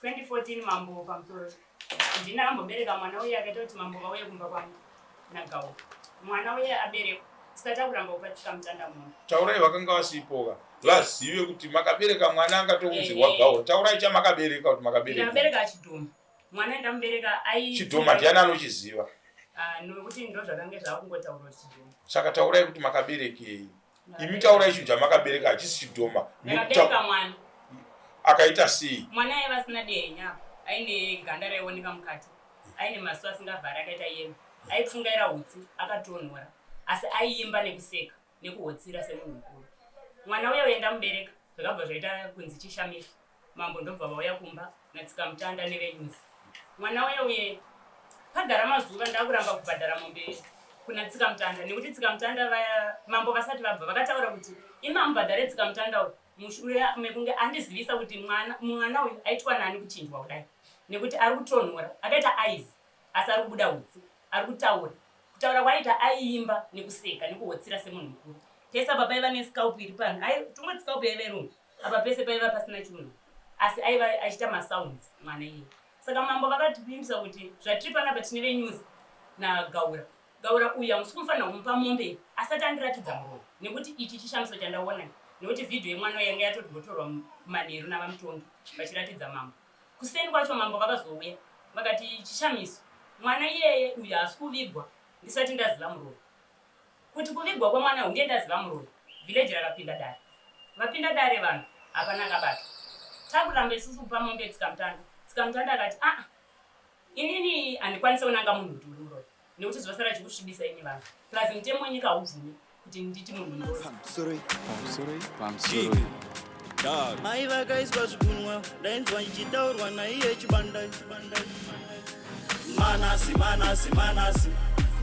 2014 mambo pamusoro ndini akambobereka mwana uye akaita kuti mambo vauye kumba kwangu nagawo mwana uye aberekwa tisati akuramba kupa tsika mutanda munhu Taurai vakanga vasipoka vazive kuti makabereka mwana angatounzirwa gawo. Taurai chamakabereka kuti makabereka. Ndakabereka chidhoma. Mwana ndamubereka ai Chidhoma ndiani anochiziva? Ah, nokuti ndozvakange zvakungotaurwa kuti chidhoma. Saka taurai kuti makaberekei. Imi taurai chinhu chamakabereka hachisi chidhoma. Ndakabereka mwana. Akaita sei? Mwana aiva asina dehenya apa, aine ganda raioneka mukati, aine maziso asingavhari akaita yellow, aipfungaira hutsi, akatonhora, asi aiimba nekuseka nekuhotsira semunhu mukuru. Mwana uya uye ndamubereka zvakabva zvaita kunzi chishamiso. Mambo ndobva vauya kumba natsikamutanda nevenyuzi. Mwana uya uye pagara mazuva ndakuramba kubhadhara mombe kuna tsikamutanda nekuti tsikamutanda vaya mambo vasati vabva vakataura kuti imi amubhadhare tsikamutanda uyu mushure mekunge andizivisa kuti mwana mwana uyu aitwa nani kuchinjwa kudai nekuti ari kutonhora akaita eyes asi ari kubuda hutsi ari kutaura kutaura kwaiita aiimba nekuseka nekuhotsira semunhu mukuru tese apa paiva nescalp iri pano ai tungoti scalp yaiva irungu apa pese paiva pasina chunhu asi aiva achiita masounds mwana iye saka mambo vakativimbisa kuti zvatiri panapa tine venews nagaura gaura uyu hamusi kumufanira kumupa mombe asati andiratidza muromo nekuti ichi chishamiso chandaona nekuti vhidhiyo yemwana uyu yanga yatogotorwa manheru navamutongi vachiratidza mambo kuseni kwacho mambo vakazouya vakati chishamiso mwana iyeye uyu haasi kuvigwa ndisati ndaziva muromo Kuti kuvigwa kwemwana hunge ndaziva muroyi. Village rakapinda dare. Vapinda dare vanhu hapana akabatwa. Takuramba isusu kupa mombe tsikamutanda. Tsikamutanda akati aa inini handikwanise kunanga munhu kuti uri muroyi nekuti zvosara chikusvibisa ini vanhu. Plus mutemo wenyika haubvumi kuti nditi munhu muroyi. Pamusoroi, pamusoroi, pamusoroi. Mai vakaiswa zvigunwe ndainzwa ichitaurwa naiye chibanda chibanda Manasi manasi manasi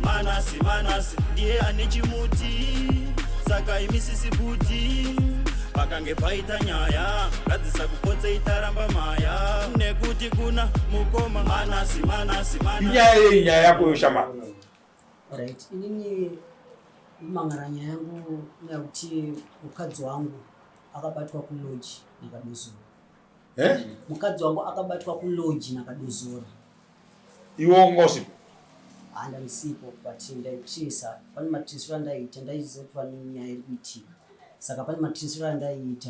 manasi manasi ndiye ane chimuti saka imisisi kuti pakange paita nyaya ngadzisa kupotsei taramba maya nekuti kuna mukoma manasi manasi manasi Inyaya yei nyaya yako yoshama? Right, inini mangara nyaya yangu nyakuti mukadzi wangu akabatwa kulodge nakadozora. Eh? Mukadzi wangu akabatwa kulodge nakadozora. Iwe wanga usipo? Ah, ndandisipo but ndaitresa pane matresero andaiita ndaiziva kuti pane nyaya iri kuitika saka pane matresero andaiita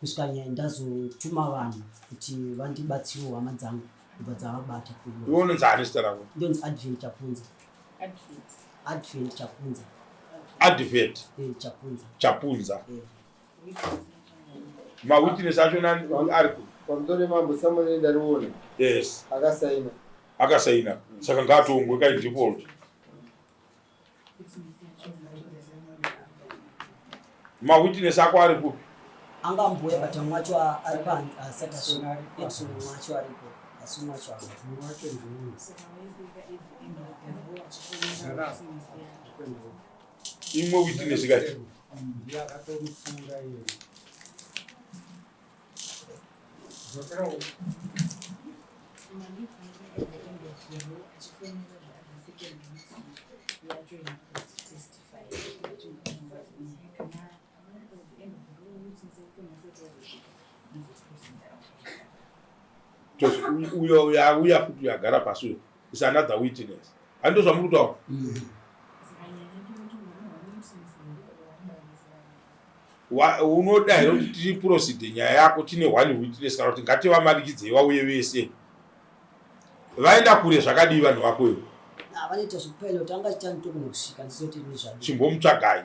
kusvika nyaya ndazotuma vanhu kuti vandibatsirewo hama dzangu kubva dzavabata. Iwe unonzi ani zita rako? Ndonzi Advent Chapunza. Advent Chapunza. Advent eh, Chapunza. Chapunza. Eh. Ma witness acho ari ku. Pamusoro mambo Samuel ndariona. Yes. Akasaina. Akasaina. Saka ngaatongwe kai default. Mawitness ako ari kupi? Anga amboya but amwe acho ari panze asati asvika. Edson mumwe acho aripo asi umwe acho haana. Imwe witness kati. Uyo uya futi uyo agara pasi uyo is another witness. Handi zvamuri kutaura? Unoda here kuti tiproside nyaya yako tine one witness kana kuti ngativamanikidzei vauye vese? Vaenda kure zvakadii vanhu vako iwe? Ah, vanoita zvekupilot anga achitani kusvika ndisoti nezvadii. Chimbomutsvagai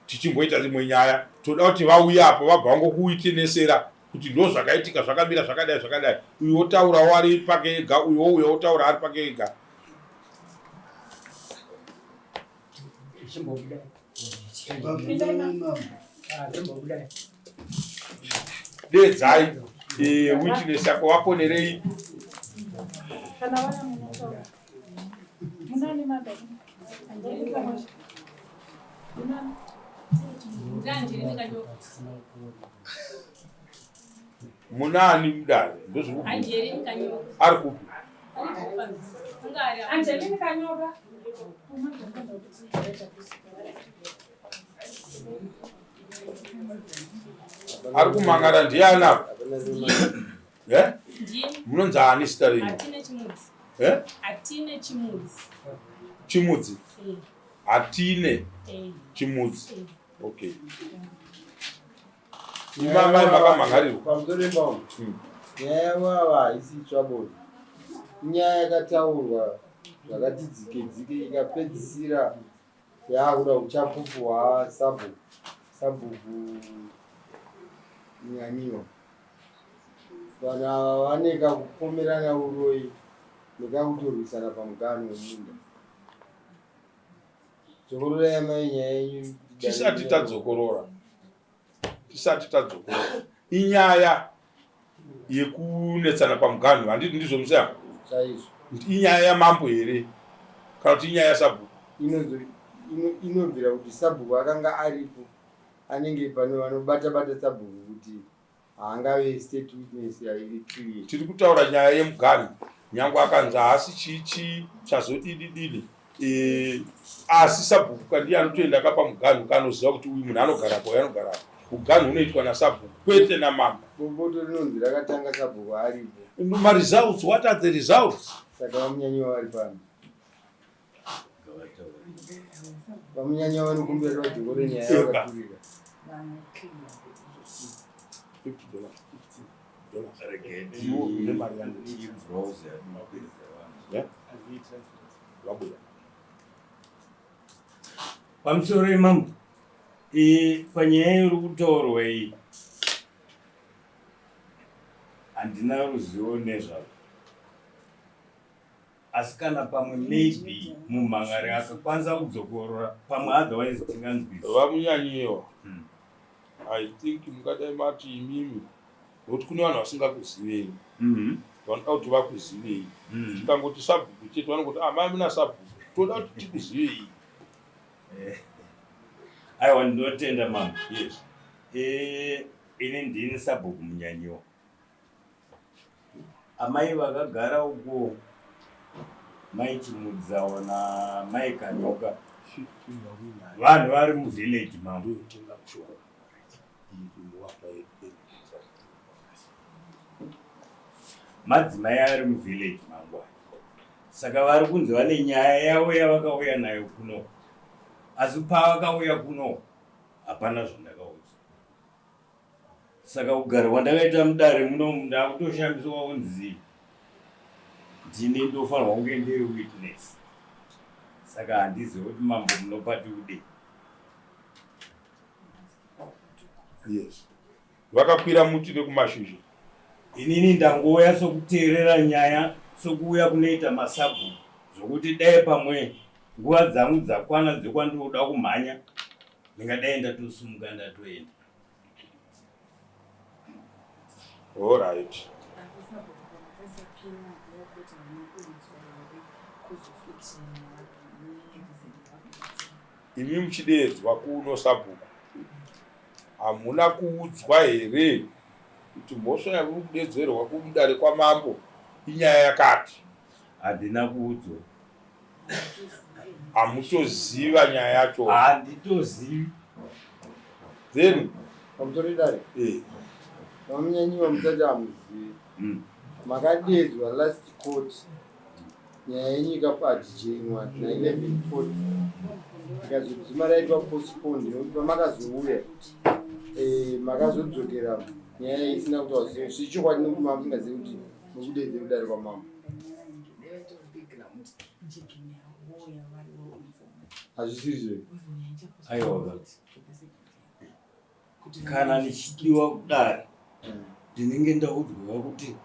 tichimboita imwe nyaya toda kuti vauye apo vabva vangokuwitinesera kuti ndo zvakaitika zvakamira zvakadai zvakadai uyu wotaurawo ari pake ega uyu wouya wotaura ari pake ega. Dedzai eh, witness yako vaponerei. Munani mudare ndozviri ari kupi? Angeline Kanyoka. Ari kumangara ndiani apa? Eh? Munonzi ani zita renyu? Hatine Chimudzi. Eh? Hatine Chimudzi. Chimudzi. Eh. Hatine Eh. Chimudzi. Eh. Okay. Imamai makamhangarirwa. Pamusoro ipamo. Nyaya yavo ava haisi itsva bodo. Inyaya yakataurwa zvakati dzike dzike ikapedzisira yaakuda uchapupu hwasabhuku sabhuku Nyanyiwa. Vanhu ava vane kakupomerana uroyi nekakutorwisana pamuganhu wemunda. Dzokororai amai nyaya yenyu. Tisati tadzokorora, tisati tadzokorora inyaya yekunetsana pamuganhu, handiti ndizvo museya? Chaizvo. Inyaya yamambo here kana kuti inyaya yasabhuku? Inobvira kuti sabhuku akanga aripo anenge pano vanobata bata sabhuku kuti haangave state witness yairi clear. Tiri kutaura nyaya yemuganhu nyangwe akanzi haasi chii chii chazodidi dini e, asi sabhuku kandiye anotoenda akapa muganhu kanoziva kuti uyu munhu anogarapo uyu anogarapo. Muganhu unoitwa nasabhuku kwete namambo. Bopoto rinonzi rakatanga sabhuku aripo. Maresults, what are the results? Saka vamunyanyiwa vari pano. Vamunyanya vanokumbira kuti vadzokore nyaya yavakaturika. Pamusoro imambo, panyaya iri kutaurwa iyi handina ruzivo nezvazvo. Asi kana pamwe maybe mumhangari akakwanisa kudzokorora pamwe otherwise tinganzwisa. VaMunyanyiwa, I think mungadai mati imimi nokuti kune vanhu vasingakuzivei vanoda kuti vakuzivei. Tikangoti sabhuku chete vanongoti ah mai muna sabhuku toda kuti tikuzivei. Aiwa ndinotenda mambo. Yes. Ini ndini sabhuku Munyanyiwa. Amai vakagara uko mai Chimudzawo namai Kanyoka vanhu vari muvillage mangu. Madzimai ari muvillage mangu aya. Saka vari kunzi vane nyaya yavo yavakauya nayo kuno. Asi pavakauya kuno hapana zvandakaudzwa. Saka kugara kwandakaita mudare muno ndakutoshambiswa kunzi ndini ndofanirwa kunge ndiri witness. Saka handizive kuti mambo munopati kudii. Yes. Vakakwira muti nekumashizha. Inini ndangouya sokuteerera nyaya sokuuya kunoita masabhuku zvokuti dai pamwe nguva dzangu dzakwana dzekwandinoda kumhanya ndingadai ndatosumuka ndatoenda. Alright. Imi muchideedzwa kuno sabhuku hamuna kuudzwa here kuti mhosva yamuri kudeedzerwa kumudare kwamambo inyaya yakati? Handina kuudzwa. Hamutoziva nyaya yacho? Handitozivi. Then pamusoro idare eh. Vamunyanyiwa musati hamuzivi. Makadeedzwa last court nyaya yenyu ikapadjenwa na 11:40 ikazodzima raitwa postponed nekuti pamakazouya makazodzokera nyaya isina kutaura zvechokwadi nekuti mamusingazivi kuti mukudeedze kudare kwamambo. Hazvisiri zve. Aiwa kana ndichidiwa kudare ndinenge ndaudzwa kuti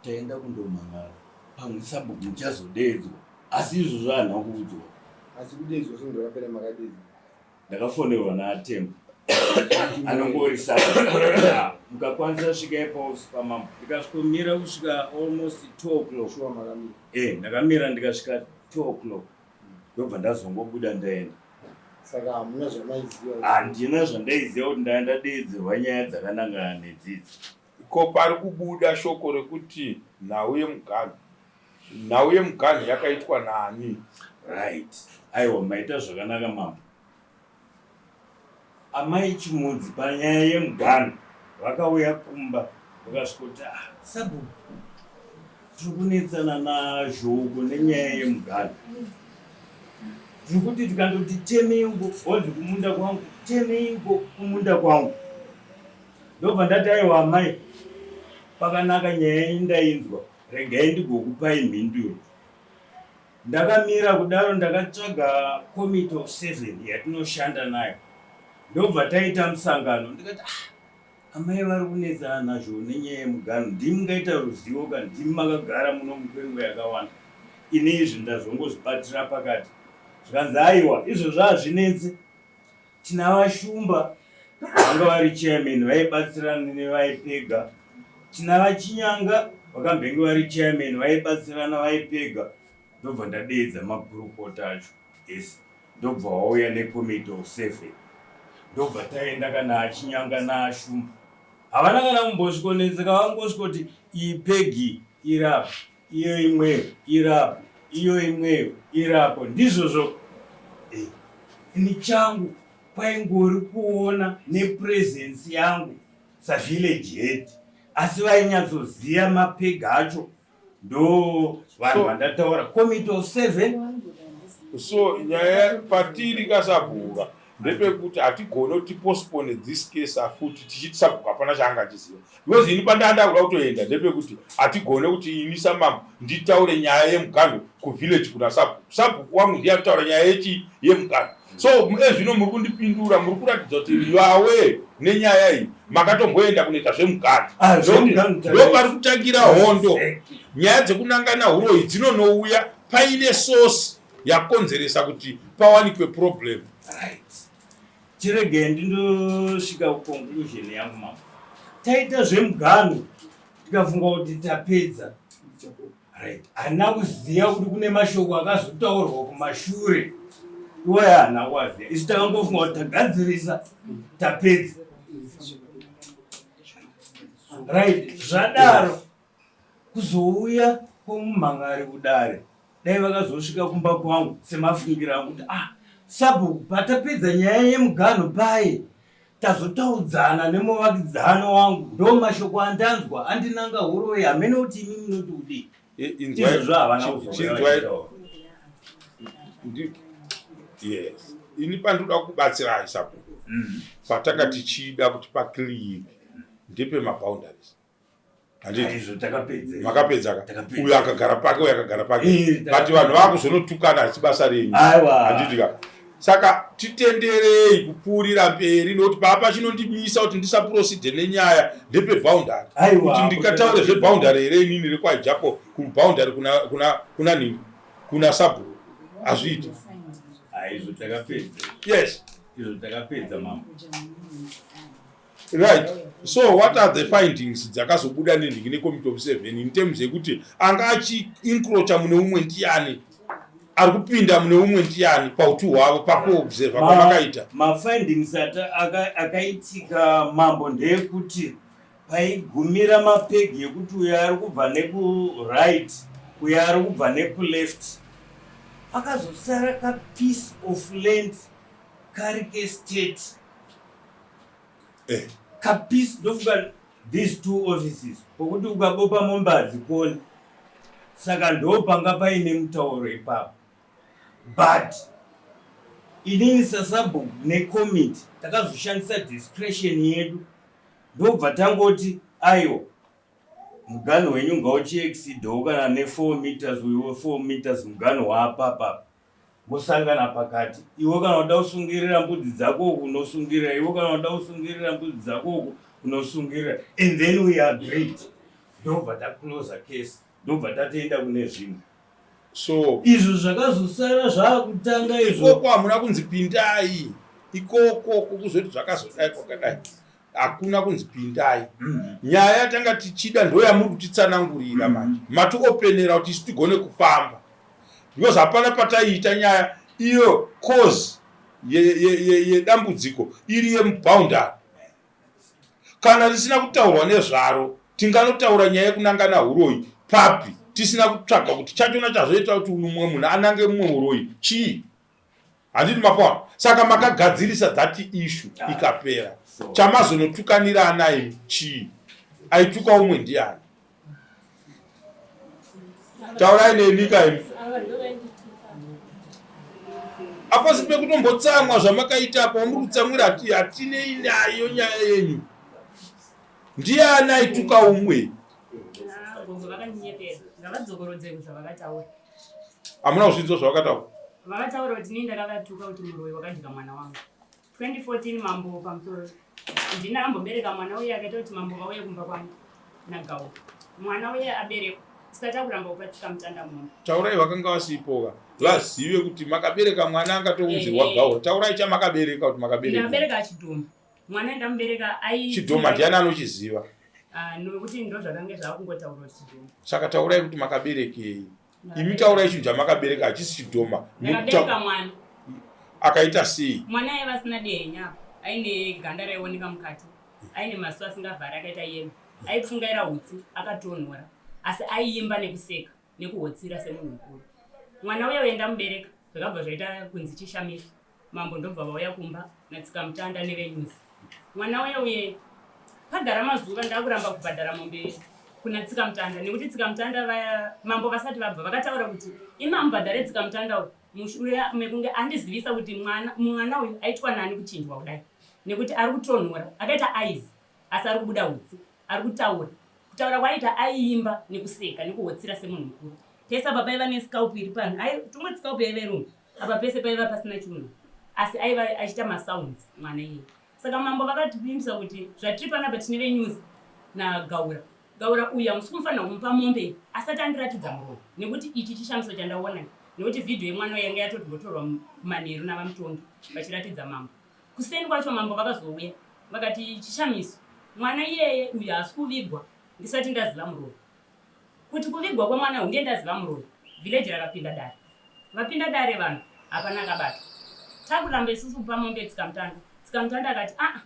taenda kundomhan'ara pamwe sabhuku muchazodeedzwa asi izvozvo handina kuudzwa. Asi kudeedzwa svondo rapera makadeedzwa? Ndakafonerwa naTembo anongori sabhuku mukakwanisa svikai paofisi pamambo ndikasvikomira kusvika almost 2 o'clock. Shuwa makamira? Ndakamira ndikasvika 2 o'clock ndobva ndazongobuda ndaenda. Saka hamuna zvamaiziva? Handina zvandaiziva kuti ndanga ndadeedzerwa nyaya dzakanangana nedzidzi. Ko pari kubuda shoko rekuti nhau yemuganhu, nhau yemuganhu yakaitwa nani? Right. Aiwa maita zvakanaka mambo. Amai Chimudzi panyaya yemuganhu vakauya kumba vakasvikoti ah sabhuku. Tiri kunetsana naZhoko nenyaya yemuganhu. Tiri kuti tikandoti temei uko honzi kumunda kwangu, temei uko kumunda kwangu. Ndobva ndati aiwa amai, pakanaka nyaya yenyu ndainzwa, regai ndigokupai mhinduro. Ndakamira kudaro ndakatsvaga committee of seven yatinoshanda nayo ndobva taita musangano ndikati ah, Amai vari kunetsana nazvo nenyaya yemuganhu ndimi mungaita ruzivo ka ndimi makagara muno kwenguva yakawanda ini izvi ndazongozvibatira pakati zvikanzi aiwa izvozvo hazvinetse tina vashumba vanga vari chairman vaibatsirana nevaipega tina vachinyanga vakambenge vari chairman vaibatsirana vaipega ndobva ndadeedza makurukota acho ese ndobva wauya necommittee of seven ndobva taenda kana achinyanga naashumba havana kana kumbosvikonetseka vangosvikoti iyi pegi irapo iyo imweyo irapo iyo imweyo irapo ndizvozvo eh, ini changu kwaingori kuona nepresence yangu savillage head asi vainyatsoziva mapegi acho ndo vanhu vandataura committee of seven. So nyaya patiri kasabhuka ndepekuti hatigone kuti tipostpone this case afuti tichiti sabhuka hapana chaanga achiziva because ini pandanda kuda kutoenda ndepekuti hatigone kuti ini samambo nditaure nyaya yemuganhu kuvillage kuna sabhuku sabhuku wangu ndiye anotaura nyaya yechi yemuganhu so ezvino muri kundipindura muri kuratidza kuti you are aware nenyaya iyi makatomboenda kunoita zvemukati ah, ndo pari kutangira hondo nyaya dzekunangana huroyi dzinonouya paine source yakonzeresa kuti pawanikwe problem right chiregei ndindosvika kuconclusion yangu mama taita zvemuganhu tikafunga kuti tapedza Right. Handina kuziva kuti kune mashoko akazotaurwa kumashure iwayo handina kuaziva. Isu takangofunga kuti tagadzirisa tapedza. Right. Zvadaro kuzouya kwomumhangari kudare dai vakazosvika kumba kwangu semafungiro angu kuti ah sabhuku patapedza nyaya yemuganho paye Tazotaudzana nemuvakidzani wangu ndo mashoko andanzwa andinanga huroyi hameno kuti imi munoti kudii. Izvozvo havana kuzouya. Yes. Ini pandinoda kubatsirai sabhuku. Patanga tichida kuti paclear ndepe maboundaries. Makapedza ka uyo akagara pake uyo akagara pake eh, but vanhu vakuzonotukana hasi basa renyu handiti ka saka titenderei kupfuurira mberi nokuti papa chinondimisa kuti ndisaproside nenyaya ndepeboundary kuti ndikataure zveboundary here inini rekwajapo kuboundary kuna, kuna, kuna nini kuna sabhuku hazviiti yes izvo takapedza mambo Right. So what are the findings dzakazobuda nenhingi necommittee of seven in terms yekuti anga achiincroacha mune umwe ndiyani ari kupinda mune umwe ndiyani pautu hwavo pakuobserva kwamakaita mafindings akaitika mambo ndeyekuti paigumira mapegi ekuti uyo ari kubva nekuright uyo ari kubva nekuleft pakazosara kapiece of land kari kestate eh. Kapiece ndofunga these two offices pokuti ukabopa mombe hadzikoni saka ndopanga paine mutauro ipapo but inini sasabhuku necommittee takazoshandisa discretion yedu ndobva tangoti aiwa muganho wenyu ngauchiexceedawo kana ne 4 meters uyu we 4 meters muganho waapapapa Mosangana pakati. Iwe kana uda kusungirira mbudzi dzako uku unosungirira, iwe kana uda kusungirira mbudzi dzako uku unosungirira. And then we agreed. Ndobva tacloser case, ndobva tatoenda kune zvimwe. So izvo zvakazosara zvakutanga izvo. Ikoko hamuna kunzi pindai. Ikoko kukuzoti zvakazodai kwakadai. Hakuna kunzi pindai. Nyaya yatanga tichida ndoyamuri kutitsanangurira manje. Matiopenera kuti isu tigone kufamba. Because hapana pataiita nyaya iyo cause yedambudziko ye, ye, ye iri yemuboundary. Kana risina kutaurwa nezvaro, tinganotaura nyaya yekunangana huroyi papi tisina kutsvaga kuti chachona chazoita kuti mumwe munhu anange mumwe huroyi chii? Handiti mapaona? Saka makagadzirisa that issue ikapera. Chamazonotukanira ana imi chii? Aituka umwe ndiani? Taurai neni kaimi. Apasi pekutombotsamwa zvamakaita apa muri kutsamwira hatinei nayo nyaya yenyu. Ndiani aituka umwe? Ah, gogo vakandinyepera. Ngavadzokorodze zvavakataura. Hamuna kuzvinzwa zvavakataura? Vakataura kuti ini ndakavatuka kuti muroyi wakadya mwana wangu. 2014 mambo pamusoro ndini akambobereka mwana uye akaita kuti mambo vauye kumba kwangu nagawo mwana uye aberekwa tisati akuramba kupa tsika mutanda munhu. Taurai vakanga vasipoka vazive kuti makabereka mwana angatounzirwa gawo. Taurai chamakabereka kuti makabereka. Ndakabereka chidhoma. Mwana ndamubereka ai Chidhoma ndiani anochiziva? Ah, nokuti ndozvakange zvakungotaurwa kuti chidhoma. Saka taurai kuti makaberekei. Imi taurai chinhu chamakabereka hachisi chidhoma. Ndakabereka mwana. Akaita sei? Mwana aiva asina dehenya apa, aine ganda raioneka mukati, aine maso asingavhari akaita yelo, aipfungaira hutsi akatonhora, asi aiimba nekuseka nekuhotsira semunhu mukuru. Mwana uya uye ndamubereka zvakabva zvaita kunzi chishamiso. Mambo ndobva vauya kumba natsikamutanda nevenyuzi. Mwana uye uye pagara mazuva ndakuramba kubhadhara mombe kuna tsikamutanda nekuti tsikamutanda vaya mambo vasati vabva vakataura kuti imi amubhadhare tsikamutanda uyu mushure mekunge andizivisa kuti mwana mwana uyu aitwa nani kuchinjwa kudai nekuti ari kutonhora akaita eyes asi ari kubuda hutsi ari kutaura kutaura kwaaita aiimba nekuseka nekuhotsira semunhu mukuru tese apa paiva nescalp iri pano ai tongoti scalp yaiva irungu apa pese paiva pasina chunhu asi aiva achiita masounds mwana iyeye saka mambo vakativimbisa kuti zvatiri panapa tine venews nagaura gaura uyu hamusi kumufanira kumupa mombe asati andiratidza muromo nekuti ichi chishamiso chandaona nekuti vhidhiyo yemwana uyu yanga yatogotorwa manheru navamutongi vachiratidza mambo kuseni kwacho mambo vakazouya vakati chishamiso mwana iyeye uyu haasi kuvigwa ndisati ndaziva muromo Kuti kuvigwa kwemwana hunge ndaziva muroyi. Village rakapinda dare. Vapinda dare vanhu hapana akabatwa. Takuramba isusu kupa mombe tsikamutanda. Tsikamutanda akati aa ah,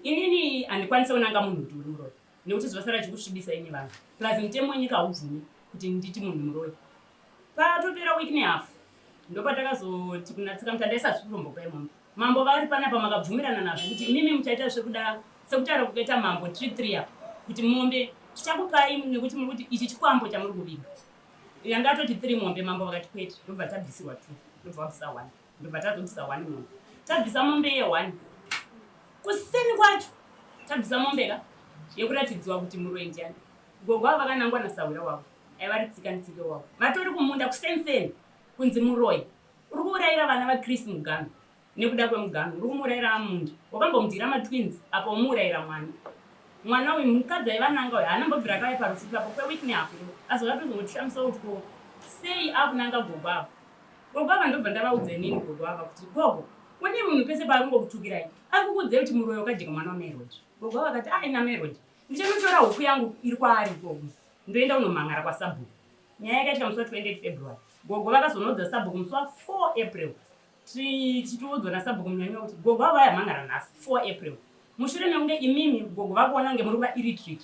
inini handikwanise kunanga munhu kuti uri muroyi nekuti zvasara chikusvibisa ini vanhu. Plus mutemo wenyika haubvumi kuti nditi munhu muroyi. Patopera week nehalf ndopatakazoti kuna tsikamutanda isazvi kurombopa mombe. Mambo vari panapa makabvumirana nazvo kuti imimi muchaita zvekuda sekutaura kukaita mambo tiri three apa kuti mombe tichakupai nekuti muri kuti ichi chikwambo chamuri kuviga yanga atoti three mombe mambo vakati kwete ndobva tabvisirwa two ndobva vabvisa one ndobva tazobvisa one mombe tabvisa mombe yeone kuseni kwacho tabvisa mombe ka yekuratidziwa kuti muroyi ndiani gogo ava vakanangwa nasahwira wavo aiva ritsika nditsike wavo vatori kumunda kuseniseni kunzi muroyi Uri kuurayira vana vaChris muganhu nekuda kwemuganhu uri kumuurayira amunda wakambomudyira matwins apa womuurayira mwana mwana uyu mukadzi aiva nanga uyu haana mbobvira akauya parufu ipapo kweweek nehalf iro azova tozongotishamisa kuti ko sei akunanga gogo ava gogo ava ndobva ndavaudza inini gogo ava kuti gogo une munhu pese paari kungokutukirai ari kukuudzai kuti muroyi wakadya mwana wamerod gogo ava akati aina merod ndichanotora huku yangu iri kwaari gogo ndoenda kunomhan'ara kwasabhuku Nyaya yakaitika musi wa 28 February. Gogo vakazonoudza sabhuku musi wa 4 April. Tichitoudzwa nasabhuku Munyanyiwa kuti gogo avo vayamhan'ara nhasi 4 April. Mushure mekunge imimi gogo vakuona kunge muri kuva irritreat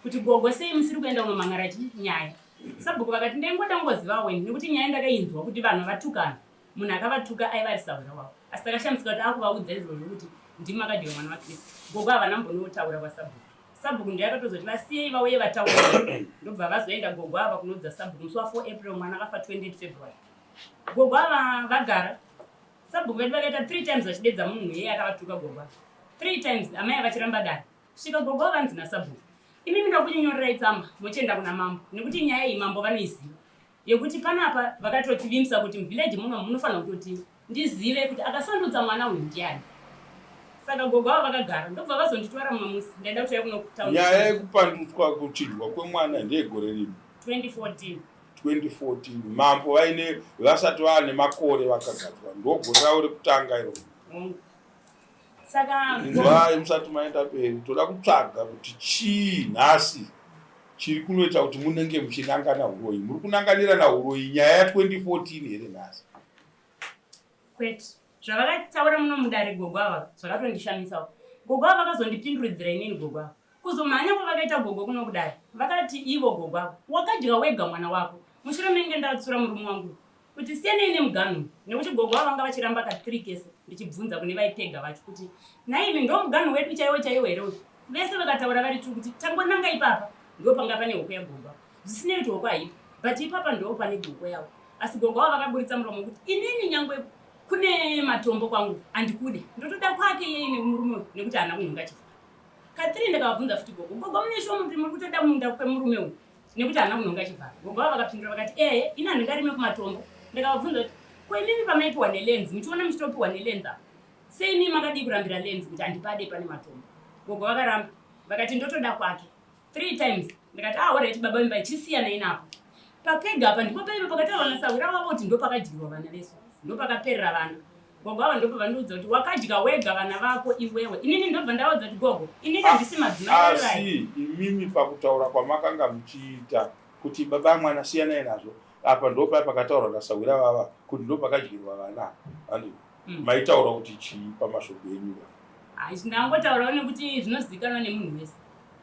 kuti gogo sei musiri kuenda kunomhan'ara nyaya. Sabhuku vakati ndaingoda kungoziva weni nekuti nyaya ndakainzwa kuti vanhu vatukana. Munhu akavatuka aiva ari sahwira wavo. Asi takashamisika kuti akuvaudza izvozvo kuti ndimi makadya mwana waKristu. Gogo havana mbonotaura kwasabhuku. Sabhuku ndiye akatozoti vasiyei vauye vataure ndobva vazoenda gogo ava kunoudza sabhuku musi wa 4 April mwana akafa 28 February. Gogo ava vagara sabhuku vedu vakaita 3 times vachidedza munhu iyeye akavatuka gogo ava 3 times amai vachiramba dare svika gogo ava vanzi nasabhuku imimi ndakunyorerai tsamba mochienda kuna mambo nekuti nyaya iyi mambo vanoiziva yekuti panapa vakatotivimbisa kuti muvillage muno munofanira kutoti ndizive kuti akasandutsa mwana uyu ndiani saka gogo avo vakagara ndobva vazonditora mumwe musi ndaida kuti kuno nyaya yekupandutswa kuchinjwa kwemwana ndeyegore rino 2014 2014 mambo vaine vasati vaane makore vakagadzwa ndogore ravo rekutanga iro saka inzwai musati maenda peri toda kutsvaga kuti chii nhasi chiri kunoita kuti munenge muchinangana uroyi muri kunanganirana uroyi nyaya ya 2014 here nhasi Kwete. Zvavakataura muno mudare gogo ava zvakatondishamisawo. Gogo ava vakazondipinduridzira inini gogo ava. Kuzomhanya kwavakaita gogo kuno kudare vakati ivo gogo ava wakadya wega mwana wako mushure menge ndatsura murume wangu kuti siyanei nemuganhu nekuti gogo ava vanga vachiramba ka 3 kese ndichibvunza kune vaipega vacho kuti nhaimi ndo muganhu wedu chaiwo chaiwo here uyu vese vakataura vari tu kuti tangonanga ipapa ndo panga pane hoko yagogo ava zvisinei kuti hoko haipo. But ipapa ndo pane gogo yavo. Asi gogo avo vakaburitsa muromo kuti inini nyangwe kune matombo kwangu andikude. Ndotoda kwake yeye nemurume uyu nekuti haana kunhonga chifara. Kathree ndakavabvunza futi gogo, gogo mune shuwa kuti muri kutoda munda kwemurume uyu nekuti haana kunhonga chivharo. Gogo ava vakapindura vakati ehe, ini handingarime kumatombo. Ndakavabvunza kuti ko imimi pamaipiwa nelens muchiona muchitopiwa nelens apa sei imimi makadii kurambira lens kuti handipade pane matombo. Gogo vakaramba vakati ndotoda kwake three times. Ndikati ah alright baba vemba chisiyanai napo. Papega apa ndipo paive pakataurwa nasahwira wavo kuti ndopakadyirwa vana vesu ndopakaperera vana. Gogo ava ndobva vandiudza kuti wakadya wega vana vako iwewe. Inini ndobva ndavaudza kuti gogo, inini handisi madzimai Asi vevai. imimi pakutaura kwamakanga muchiita kuti baba mwana siyanai nazvo apa ndopaya pakataurwa nasahwira vava kuti ndopakadyirwa vana handi maitaura kuti chii pamashoko enyu va Hai, ndangotaurawo nekuti zvinozivikanwa nemunhu wese.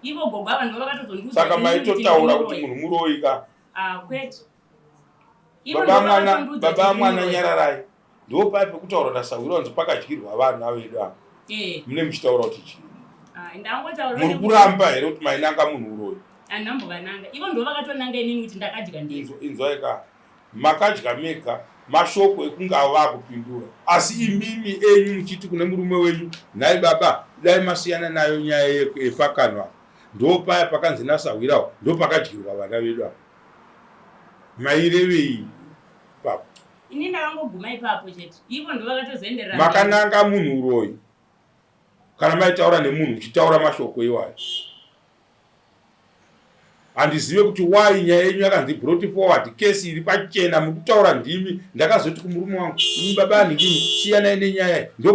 Ivo gogo ava ndivo vakatozondiudza saka inini kuti maitotaura ndiri kuti muroyi. munhu muroyi ka Ah, kwete. Ivo baba ndivo mwana vakatondiudza kuti baba ndiri mwana muroyi. nyararai ndopaya pekutaura nasahwira wanzi pakadyirwa vana vedu ava Eh, mune muchitaura kuti chii ah, ndangotaurawo muri nekuti kuramba here kuti mainanga munhu uroyi handambovananga. Ivo ndivo vakatonanga inini kuti ndakadya ndega. Inzwai ka makadya mega mashoko ekunge avo vakupindura asi imimi enyu muchiti kune murume wenyu nhai baba dai masiyana nayo nyaya yepakanwa apa ndopaya pakanzi nasahwirawo ndopakadyirwa vana vedu apa mairevei ipapo Ini ndakangoguma ipapo chete. Ivo ndivo vakatozoenderera mberi. Makananga munhu uroyi kana maitaura nemunhu muchitaura mashoko iwayo. Handizive kuti why nyaya yenyu yakanzi brought forward case iri pachena mukutaura ndimi. Ndakazoti kumurume wangu imi baba anhingini siyanai nenyaya iyi ndo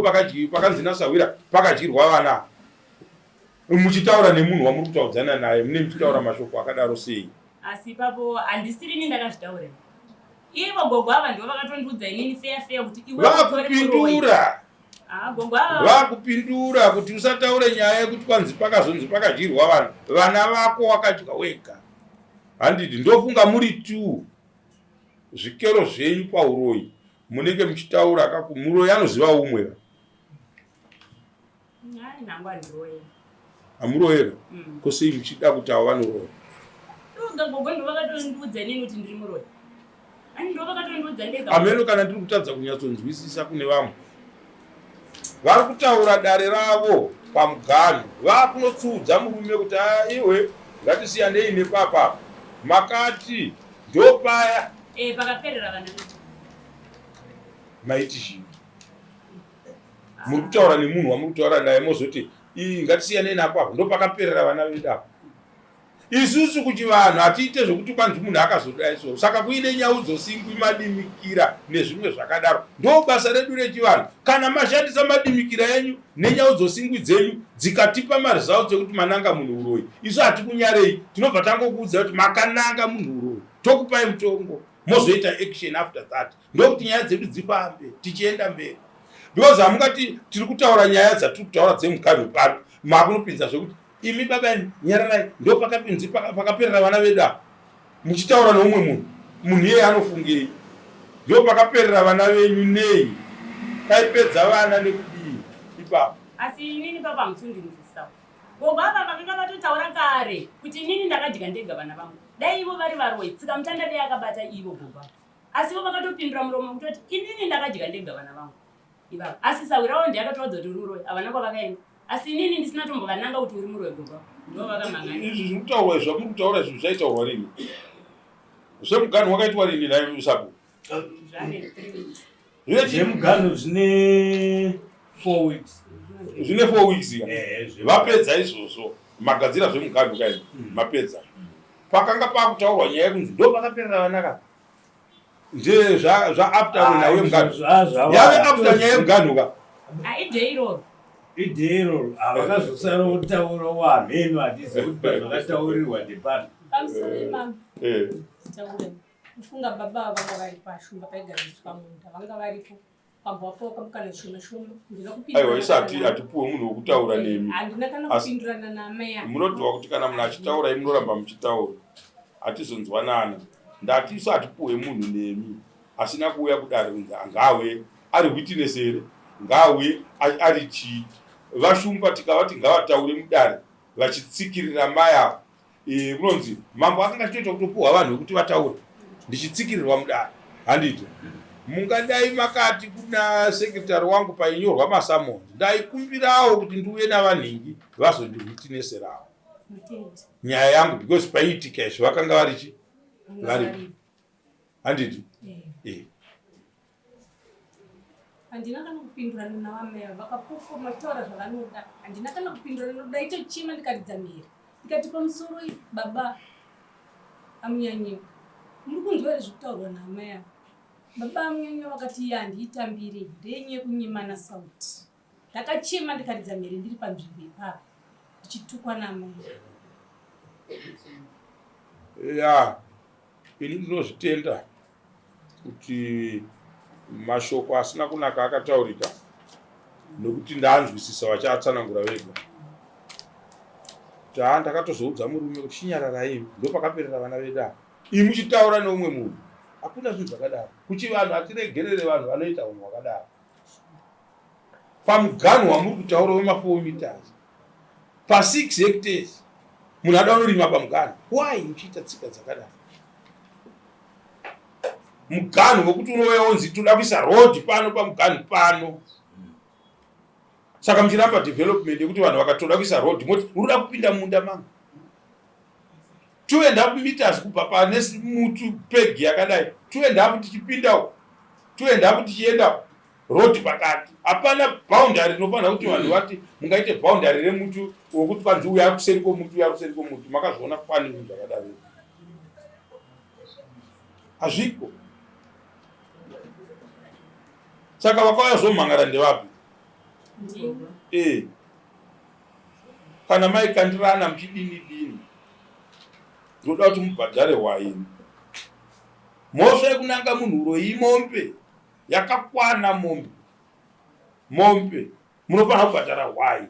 pakanzi nasahwira pakadyirwa vana muchitaura nemunhu wamuri kutaudzana naye mune muchitaura mashoko akadaro sei? Asi ipapo handisirini ndakazvitaura. Ivo gogo ava ndivo vakatondiudza inini feya feya kuti iwe utori muroyi. Vakupindura. Ah, gogo ava Vakupindura kuti usataure nyaya yekuti kwanzi pakazonzi pakadyirwa vanhu. Vana vako wakadya wega. Handiti ndofunga muri two zvikero zvenyu pauroyi munenge muchitaura ka muroyi anoziva umwe. Amuroyera mm. Ko sei muchida kuti avo vanoroya? Ameno kana ndiri kutadza kunyatsonzwisisa kune vamwe vari kutaura dare ravo pamuganhu vakunotsuudza murume kuti ah, iwe ngatisiyanei nepapa makati ndopaya eh, pakaperera vana maiti chii muri kutaura nemunhu wamuri kutaura naye mozoti ii ngatisiyanei napo apo ndopakaperera vana vedu apo isusu kuchivanhu hatiite zvekuti kwanzi munhu akazodai so saka kuine nyaudzosingwi madimikira nezvimwe zvakadaro ndo basa redu rechivanhu kana mashandisa madimikira enyu nenyaudzosingwi dzenyu dzikatipa maresults ekuti mananga munhu uroyi isu hatikunyarei tinobva tangokuudza kuti makananga munhu uroyi tokupai mutongo mozoita action after that ndokuti nyaya dzedu dzifambe tichienda mberi because hamungati tiri kutaura nyaya dzatiri kutaura dzemuganhu pano makunopinza zvekuti imi baba imi nyararai ndo pakapinzi pakaperera vana vedu apa muchitaura neumwe munhu munhu iyeye anofungei ndo pakaperera vana venyu nei paipedza vana nekudii ipapo asi inini papa hamusundinzwisisawo gogo ava vakanga vatotaura kare kuti inini ndakadya ndega vana vangu dai ivo vari varoyi tsikamutanda dai akabata ivo gogo ava asi ivo vakatopindura muromo kutoti inini ndakadya ndega vana vangu ivavo asi sahwira wavo ndiye akatovaudza kuti uri muroyi havana kwavakaenda asi inini ndisina tombovananga kuti uri muroyi gogo ndo vakamhangana izvi zviri kutaurwa izvi zvamuri kutaura izvi zvaitaurwa rini zvemuganhu wakaitwa rini nhai sabu zvave 3 weeks Zvemuganhu zvine 4 weeks. Zvine 4 weeks ka. Eh, Vapedza izvozvo magadzira zvemuganhu kai mapedza. Pakanga pakutaurwa nyaya yekunzi ndo pakaperera vana ka. Nde zva zva after ah, nhau yemuganhu. Yave after nyaya yemuganhu ka. Ah, idei iroro. Idei iroro. Havakazosara kutaura wamheno hatizivi kuti pazvakataurirwa ndepapi. Pamusoro imam. Eh. Taura. Kufunga baba ava vanga vari pashumba paigadziriswa munda vanga varipo pabva wapoka mukana shoma shoma ndina kupindurana Aiwa isu hati hatipuwe munhu wekutaura nemi. Handina kana Asi kupindurana naamai ava. munodiwa kuti kana munhu achitaura imi munoramba muchitaura. Hatizonzwanana. Ndati isu hatipuwe munhu nemi asina kuuya kudare kunzi ngaauye ari witness here ngaauye ari chii. VaShumba tikavati ngavataure mudare vachitsikirira mai ava Eh, kunonzi mambo akanga achitoita kutopuhwa vanhu vekuti vataure. Ndichitsikirirwa mudare. Handiti mungadai makati kuna sekretary wangu painyorwa masamons ndaikumbirawo kuti ndiuye navanhingi vazondihwitineserawo nyaya yangu because paiitika izvi vakanga varichi varipo. Handiti? Eh. Handina kana kupindurana navamai vakapofoma vachitaura zvavanoda. Handina kana kupindurana ndaitochema ndikaridza mhere. Ndikati pamusoro baba amunyanyiwa. Muri kunzwa here zviri kutaurwa naamai ava? Baba amunyanyiwa vakati iye handiitambiri ndenyu yekunyimana sauti. Ndakachema ndikaridza mhere ndiri panzvimbo ipapo ndichitukwa naamai. Ya, ini ndinozvitenda kuti mashoko asina kunaka akataurika nokuti ndanzwisisa vachaatsanangura vega. Taa ndakatozoudza murume kuti chinyararai, ndopakaperera vana vedu ava. Imi muchitaura neumwe munhu, hakuna zvinhu zvakadaro. Kuchivanhu hatiregerere vanhu vanoita unhu hwakadaro. Pamuganhu wamuri kutaura wema4 meters pa6 hectares munhu ada unorima pamuganhu, why muchiita tsika dzakadaro? Muganhu wekuti unouya wonzi toda kuisa road pano pamuganhu pano, saka muchiramba development yekuti vanhu vakatoda kuisa road moti unoda kupinda munda mangu 2.5 meters kubva pane muti pegi yakadai 2.5 tichipinda 2.5 tichienda road pakati. Hapana boundary rinofanira kuti vanhu vati mungaite boundary remuti wekuti kwanzi uya kuseri kwomuti uya kuseri kwomuti. Makazviona kwani zvinhu zvakadaro? Hazviko. Saka vakauya zvomhangara ndevapi? Eh. Kana maikandirana muchidini dini, ndoda kuti mubhadhare hwaini. Mhosva yekunanga munhu uroyi imombe yakakwana, mombe mombe munofanira kubhadhara hwai.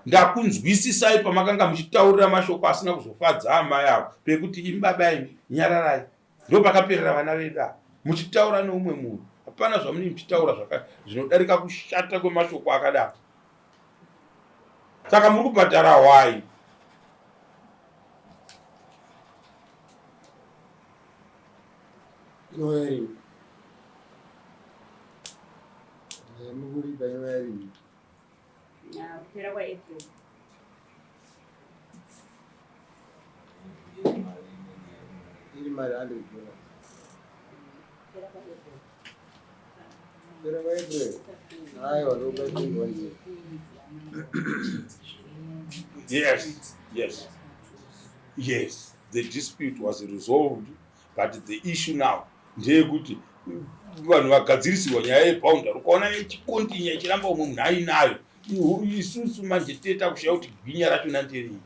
Ndakunzwisisai pamakanga muchitaurira mashoko asina kuzofadza amai avo pekuti imi baba imi nyararai, ndopakaperera vana vedu ava. Muchitaura neumwe munhu, hapana zvamunenge muchitaura zvinodarika kushata kwemashoko akadaro. Saka muri kubhadhara hwai. Kupera kwaApril. Iri mari $100. Kupera kwaApril. Aiwa, ndokubatirwa ndiyo. Yes, yes, yes. The dispute was resolved, but the issue now ndeyekuti vanhu vagadzirisirwa nyaya yeboundary. Ukaona ichikontinya ichiramba umwe munhu ainayo, isusu manje teta kushaya kuti gwinya racho nderei,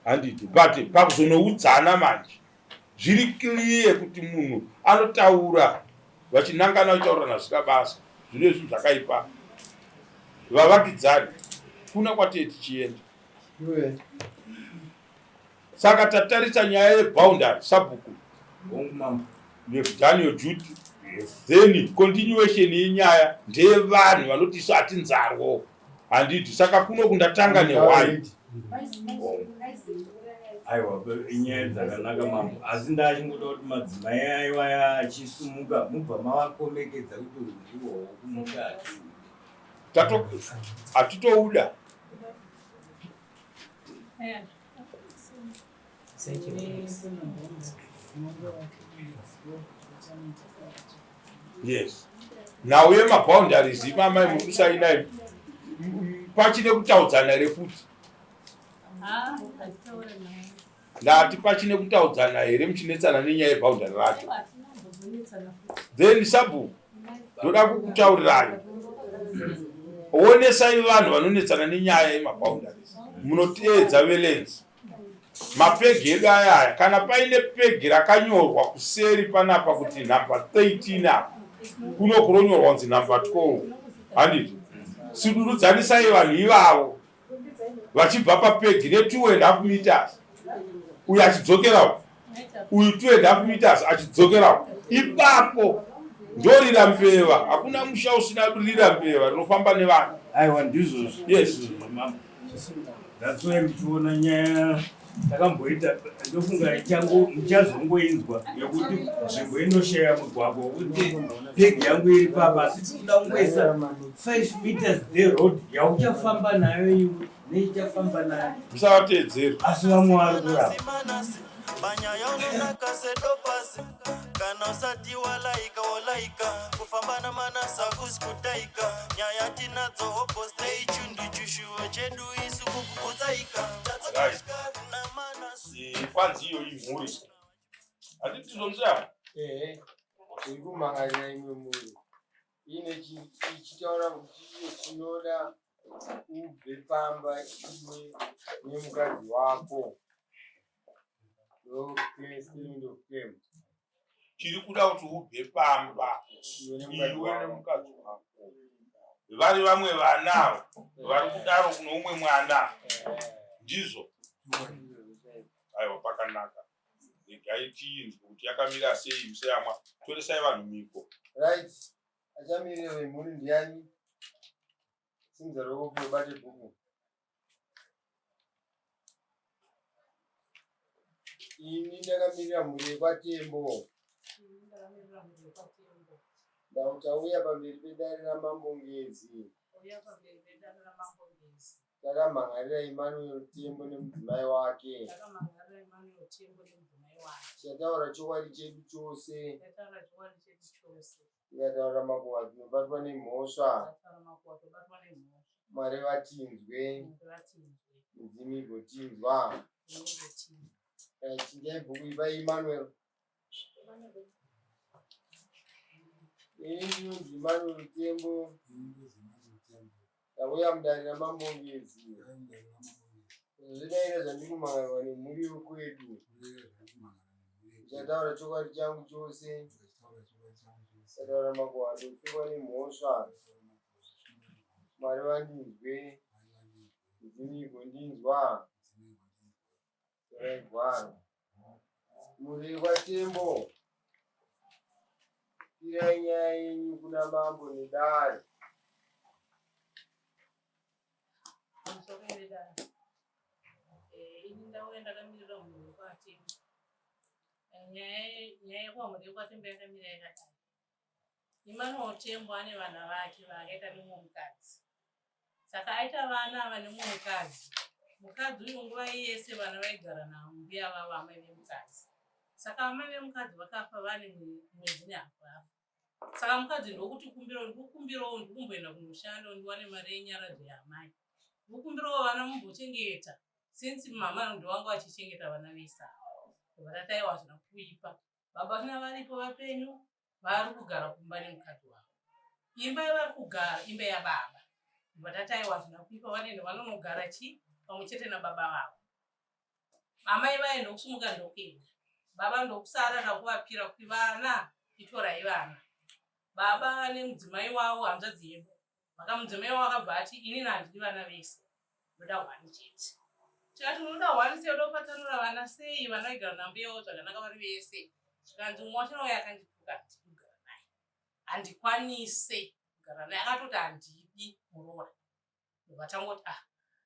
handiti? But pakuzonoudzana manje zviri clear kuti munhu anotaura vachinangana vachitaurirana zvisina basa, zvino zvinhu zvakaipa. Vavakidzani kuna kwatee tichienda. Saka tatarisa nyaya yeboundary, sabhuku, you have done your duty. Yes. Then continuation yenyaya ndeyevanhu vanoti isu hatinzarwo, handiti? Saka kuno kundatanga nehwai. Aiwa, inyaya dzakanaka mambo, asi ndachingoda kuti madzimai aiwaya achisumuka mubva mavakomekedza kuti ndiwo kumuka. Hatitouda. Yes, nhau yemaboundaries imamai muri kusaina, pachine kutaudzana here futi? Ndati pachine kutaudzana here muchinetsana nenyaya yeboundary racho? Then sabhuku, ndoda kukutaurirai, onesai vanhu vanonetsana nenyaya yemaboundaries, munoteedza velands mapegi edu ayaya. Kana paine pegi rakanyorwa kuseri panapa kuti nhamba 13, apa kuno kuronyorwa kunzi nhamba 12, handiti? Sudurudzanisai vanhu ivavo vachibva papegi ne2.5 meters, uyu achidzokerawo, uyu 2.5 meters achidzokerawo ipapo, ndorira mbeva. Hakuna musha usina rira mbeva rinofamba nevanhu. Aiwa, ndizvozvo. Yes. Mambo, that's why muchiona nyaya. Takamboita ndofunga muchazongoinzwa yekuti nzvimbo inoshaya mugwagwa wekuti pegi yangu iri papa asi tinoda kungoisa 5 meters dzeroad yauchafamba nayo iwe neichafamba nayo. Musavatedzere. Asi vamwe vari kurapa. Panyaya unonaka sedopasi kana usati walaika wolaika kufamba namanasi hakusi kutaika nyaya tinadzo hopo stay tuned chishuwo chedu isu kukukutsaika Kwanzi iyo imhuri handiti tizomuzaya Ehe, iri kumhangarira imwe mhuri ine ichitaura kuti iyo tinoda ubve pamba iwe nemukadzi wako. Ndo statement of claim. Tiri kuda kuti ubve pamba Iwe nemukadzi iwe wako. nemukadzi wako. Vari vamwe vana vari kudaro kuno umwe mwana. Ndizvo. Aiwa pakanaka. Regai tiinzwe kuti yakamira sei museyamwa. Toresai vanhu mhiko. Right. Achamirira vemhuri ndiani? Simudza ruoko ubate bhuku. Ini ndakamirira mhuri yekwaTembo. Tauya pamberi pedare raMambo Ngezi. Takamhan'arira Emmanuel Tembo nemudzimai wake. Tichataura chokwadi chedu chose. Tikataura makuhwa tinobatwa nemhosva. Mwari vatinzwe. Midzimu igotinzwa. Chinjai bhuku ipai Emmanuel. Ini ndinonzi Emmanuel Tembo. Ndauya mudare raMambo Ngezi. Zvidaira zvandiri kumhan'arirwa nemhuri yokwedu. Ndichataura chokwadi changu chose. Ndataura makuhwa ndosungwa nemhosva. Mwari vandinzwe. Midzimu igondinzwa. Torai gwaro. Mhuri yekwaTembo. Pirai nyaya yenyu kuna mambo nedare. Pamusoro vedare. Ini ndauya ndakamirira mhuri yekwaTembo. Nyaya yekwamhuri yekwaTembo yakamira yakadai. Emmanuel Tembo ane vana vake vaakaita nemumwe mukadzi. Saka aita vana ava nemumwe mukadzi. Mukadzi uyu nguva yese vana vaigara nambuya vavo amai vemukadzi. Saka amai vemukadzi vakafa vane mwedzi nehafu vafa. Saka mukadzi ndokuti kumbirawo, ndikukumbirawo ndikumboenda kunoshanda ndiwane mari yenyaradzo yaamai. Ndikukumbirawo vana mumbochengeta since mama ndowanga vachichengeta vana vese ava. Ndobva tati aiwa hazvina kuipa. Baba vachona varipo vapenyu vari kugara kumba nemukadzi wavo. Imba yavari kugara imba yababa. Ndobva tati aiwa hazvina kuipa vanoenda vanonogara chi pamwe chete nababa vavo. Amai vaye ndokusumuka ndokuenda. Baba ndokusara takuvapira kuti vana itorai vana. Baba nemudzimai wavo hanzvadzi yedu. Vakamudzimai wavo akabva ati inini handidi vana vese. Ndoda one chete. Tikati unoda one sei unoda kupatsanura vana sei vana vaigara nambuya wavo zvakanaka vari vese. Zvikanzi umwe wacho nauya akandituka handidi kugara naye. Handikwanise kugara naye akatoti handidi muroora. Ndobva tangoti ah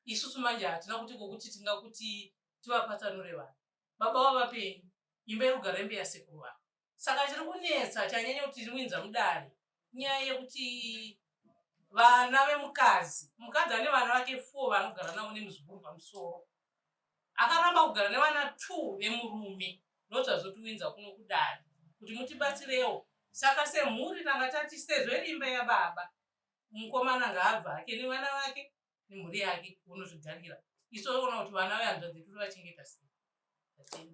isusu manje hatina kuti kokuti tingakuti tivapatsanure vana. Baba vavapenyu imba iri kugara imba yasekuru vavo. Saka chiri kunetsa chanyanya kuti tiwinza mudare nyaya yekuti vana vemukadzi, mukadzi ane vana vake 4 vanogara navo nemuzukuru pamusoro, akaramba kugara nevana 2 vemurume, ndozvazotiwinza kuno kudare kuti mutibatsirewo. Saka semhuri tanga tati sezvo iri imba yababa, mukomana ngaabva hake nevana vake nemhuri yake vonozvigarira, isu toona kuti vana vehanzvadzi yedu tovachengeta sei.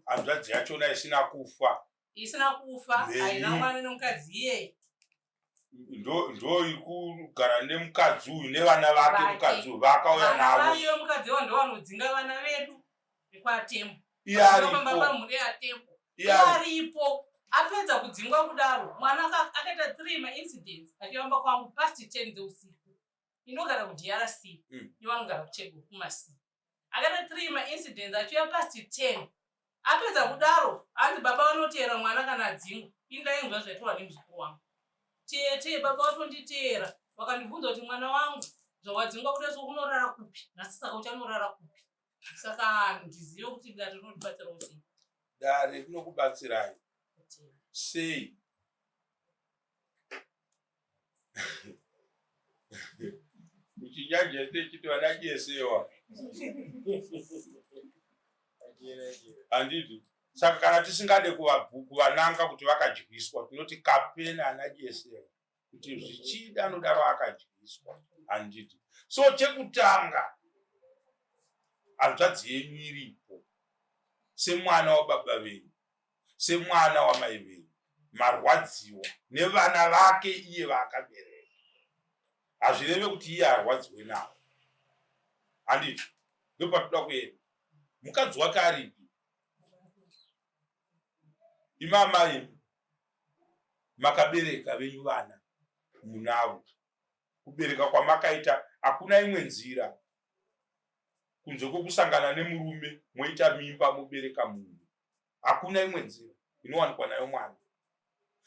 Hanzvadzi yachona isina kufa, isina kufa haina mwana nemukadzi iyeye ndo iri kugara nemukadzi uyu nevana vake. Mukadzi uyu vakauya navo iye mukadzi wa ndo vanodzinga vana vedu vekwaTembo. Iye aripo. Pamhuri yaTembo Iye aripo. aripo. Apedza kudzingwa kudaro mwana akaita 3 maincidents achifamba kwangu past 10 dzeusiku. Inogara kuDRC, ivo vanogara kuCheguru kuMasi. Akaita 3 maincidents achiuya past 10. Apedza kudaro hanzi baba vanoteera mwana kana adzingwa. Ini ndainzwa zvaitaurwa nemuzukuru wangu. Tete baba vatonditeera vakandibvunza kuti mwana wangu zvawadzingwa kudai so unorara kupi nhasi, saka uchanorara kupi? Saka handizive kuti dare rinotibatsirawo sei. Dare rinokubatsirai sei? Kuchinyanja techiti vana jesewa. Handiti? Saka kana tisingade kuvananga kuti vakadyiswa tinoti kapena ana jesewa kuti zvichida anodaro akadyiswa. Handiti? So chekutanga hanzvadzi yenyu iripo semwana wababa venyu semwana wamai venyu marwadziwa nevana vake iye vaakabereka hazvireve kuti iye arwadziwe navo handiti ndopatoda kuenda mukadzi wake aripi imamai makabereka venyu vana munavo kubereka kwamakaita hakuna imwe nzira kunze kwekusangana nemurume moita mimba mobereka munhu hakuna imwe nzira inowanikwa nayo mwana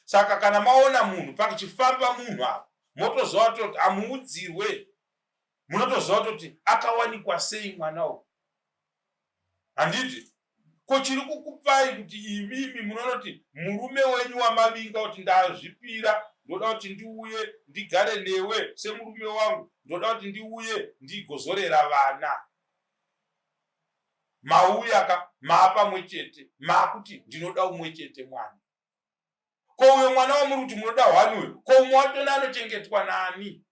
saka kana maona munhu pakuchifamba munhu apa motoziva kutoti amuudzirwe munotoziva kutoti akawanikwa sei mwana uyu handiti ko chiri kukupai kuti imimi munonoti murume wenyu wamavinga kuti ndazvipira ndoda kuti ndiuye ndigare newe semurume wangu ndoda kuti ndiuye ndigozorera vana mauya ka maapamwe chete maakuti ndinoda umwe chete mwana ko uyo mwana wamuri kuti munoda hwani uyo ko umwe watona anochengetwa nani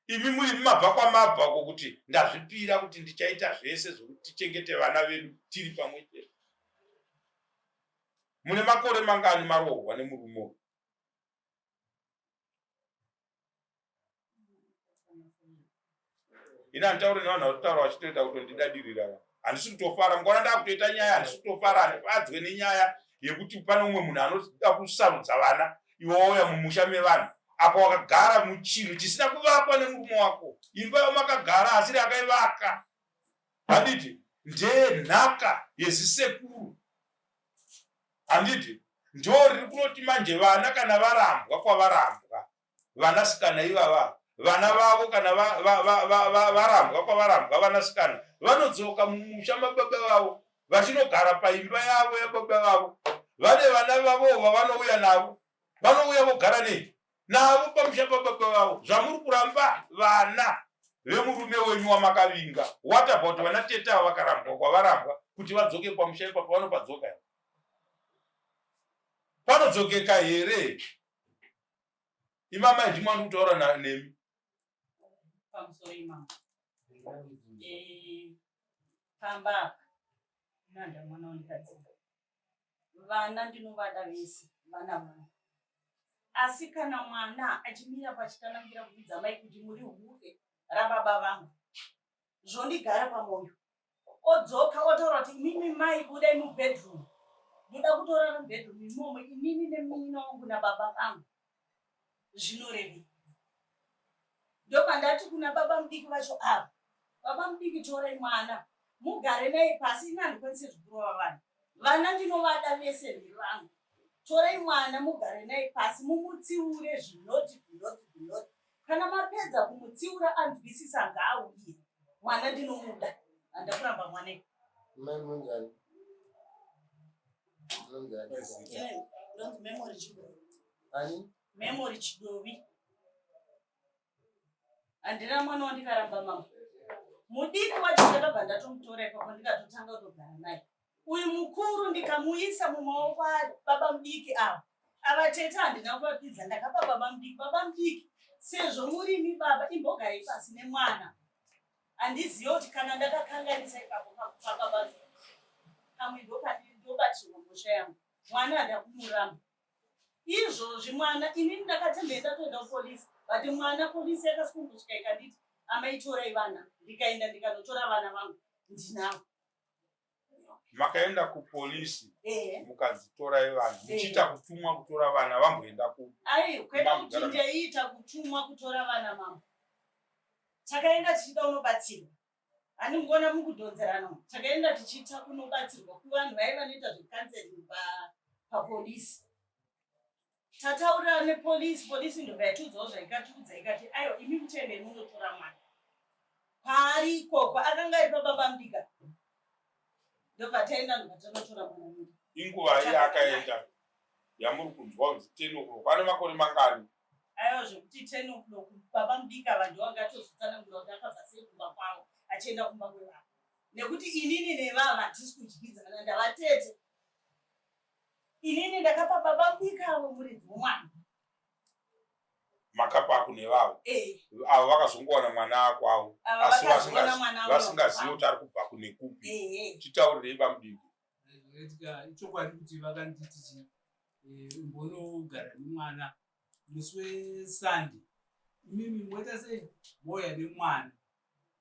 imi muri mabva kwamabva ko kuti ndazvipira kuti ndichaita zvese zvokuti tichengete vana vedu tiri pamwe chete mune makore mangani maroorwa nemurume uyu ini handitaure nevanhu vari kutaura vachitoita kutondidadirira handisi kutofara mukaona ndakutoita nyaya handisi kutofara handifadzwe nenyaya yekuti pane umwe munhu anoda kusarudza vana iwe wauya mumusha mevanhu apa wakagara muchinhu chisina kuvakwa nemurume wako imba yamakagara asiri akaivaka handiti ndenhaka yezisekuru handiti ndo riri kunoti manje vana kana varambwa kwavarambwa vanasikana ivava vana vavo kana varambwa kwavarambwa vanasikana vanodzoka mumusha mababa vavo vachinogara paimba yavo yababa vavo vane vana vavo vavanouya navo vanouya vogara nei navo pamusha pababa vavo zvamuri kuramba vana vemurume wenyu wamakavinga what about vana tete ava vakarambwa kwavarambwa kuti vadzoke pamusha ipapo vanopadzoka here panodzokeka here imamai ndimwe andiri kutaura nemi pamusoro imama eh, pamba apa nanda mwana wandikadzinga vana ndinovada vese vana vangu asi kana mwana achimira pachitanangira kuudza mai kuti muri hure rababa vangu zvondigara pamwoyo odzoka otaura kuti imimi mai budai mubedroom ndoda kutorara mubedroom imomo inini nemunin'ina wangu nababa vangu zvinorevei ndopandati kuna baba mudiki vacho ava baba mudiki torai mwana mugare naye pasi ini handikwanise zvekurova vanhu vana ndinovada vese ndevangu torai mwana mugare naye pasi mumutsiure zvinoti zvinoti zvinoti kana mapedza kumutsiura anzwisisa ngaauye mwana ndinomuda handakuramba mwana Mai munonzani? Munonzani? Ndonzi Memory Chidovi. Ani? Memory Chidovi. Handina mwana wandikaramba mama. Mudiki wacho ndakabva ndatomutora ipapo ndikatotanga kutogara naye. Uyu mukuru ndikamuisa mumaoko ababa mudiki ava. Ava tete handina kuvapidza ndakapa baba mudiki. Baba mudiki sezvo murimi baba imbogarai pasi nemwana. Handizive kuti kana ndakakanganisa ipapo pakupa baba pamwe ndobatirwa mhosva yangu. Mwana handakumuramba. Izvozvi mwana inini ndakatembei ndatoenda kupolisi but mwana polisi yakasikumbosvika ikanditi amai torai vana ndikaenda ndikanotora vana vangu ndinavo. Makaenda kupolisi mukanzi torai vana muchiita kutumwa kutora vana vamboenda ku Ai kwete kuti ndaiita kutumwa kutora vana mama. Takaenda tichida unobatsirwa. Ani mukuona mukudhonzerana umu. Takaenda tichiita kunobatsirwa kuvanhu vaiva vanoita zvecounseling papolisi. Tataura nepolisi, polisi ndobva yatiudzawo zvaikatiudza ikati aiwa imi muchiendei munotora mwana. Kwaari ikoko akanga ari pababa Mbika. Ndobva taenda ndobva tanotora mwana wedu. Inguva iye akaenda yamuri kunzwa kunzi 10 o'clock ane makore mangani? Aiwa zvekuti 10 o'clock baba mudiki ava ndiwo angatozotsanangura kuti akabva sei kumba kwavo achienda kumba kwevana. Nekuti inini nevava hatisi kudyidzana ndavatete. Inini ndakapa baba mudiki avo muridzi womwana. Makapa kune vavo Eh. avo vakazongowana mwana kwavo Ava asi vakazoona mwana wavo vasingazivi kuti ari kubva kune kupi. Ehe. Titaurirei bamudiki. Zvakaitika ichokwadi kuti vakanditi chi eh, umbonogara nemwana musi wesunday imimi moita sei mouya nemwana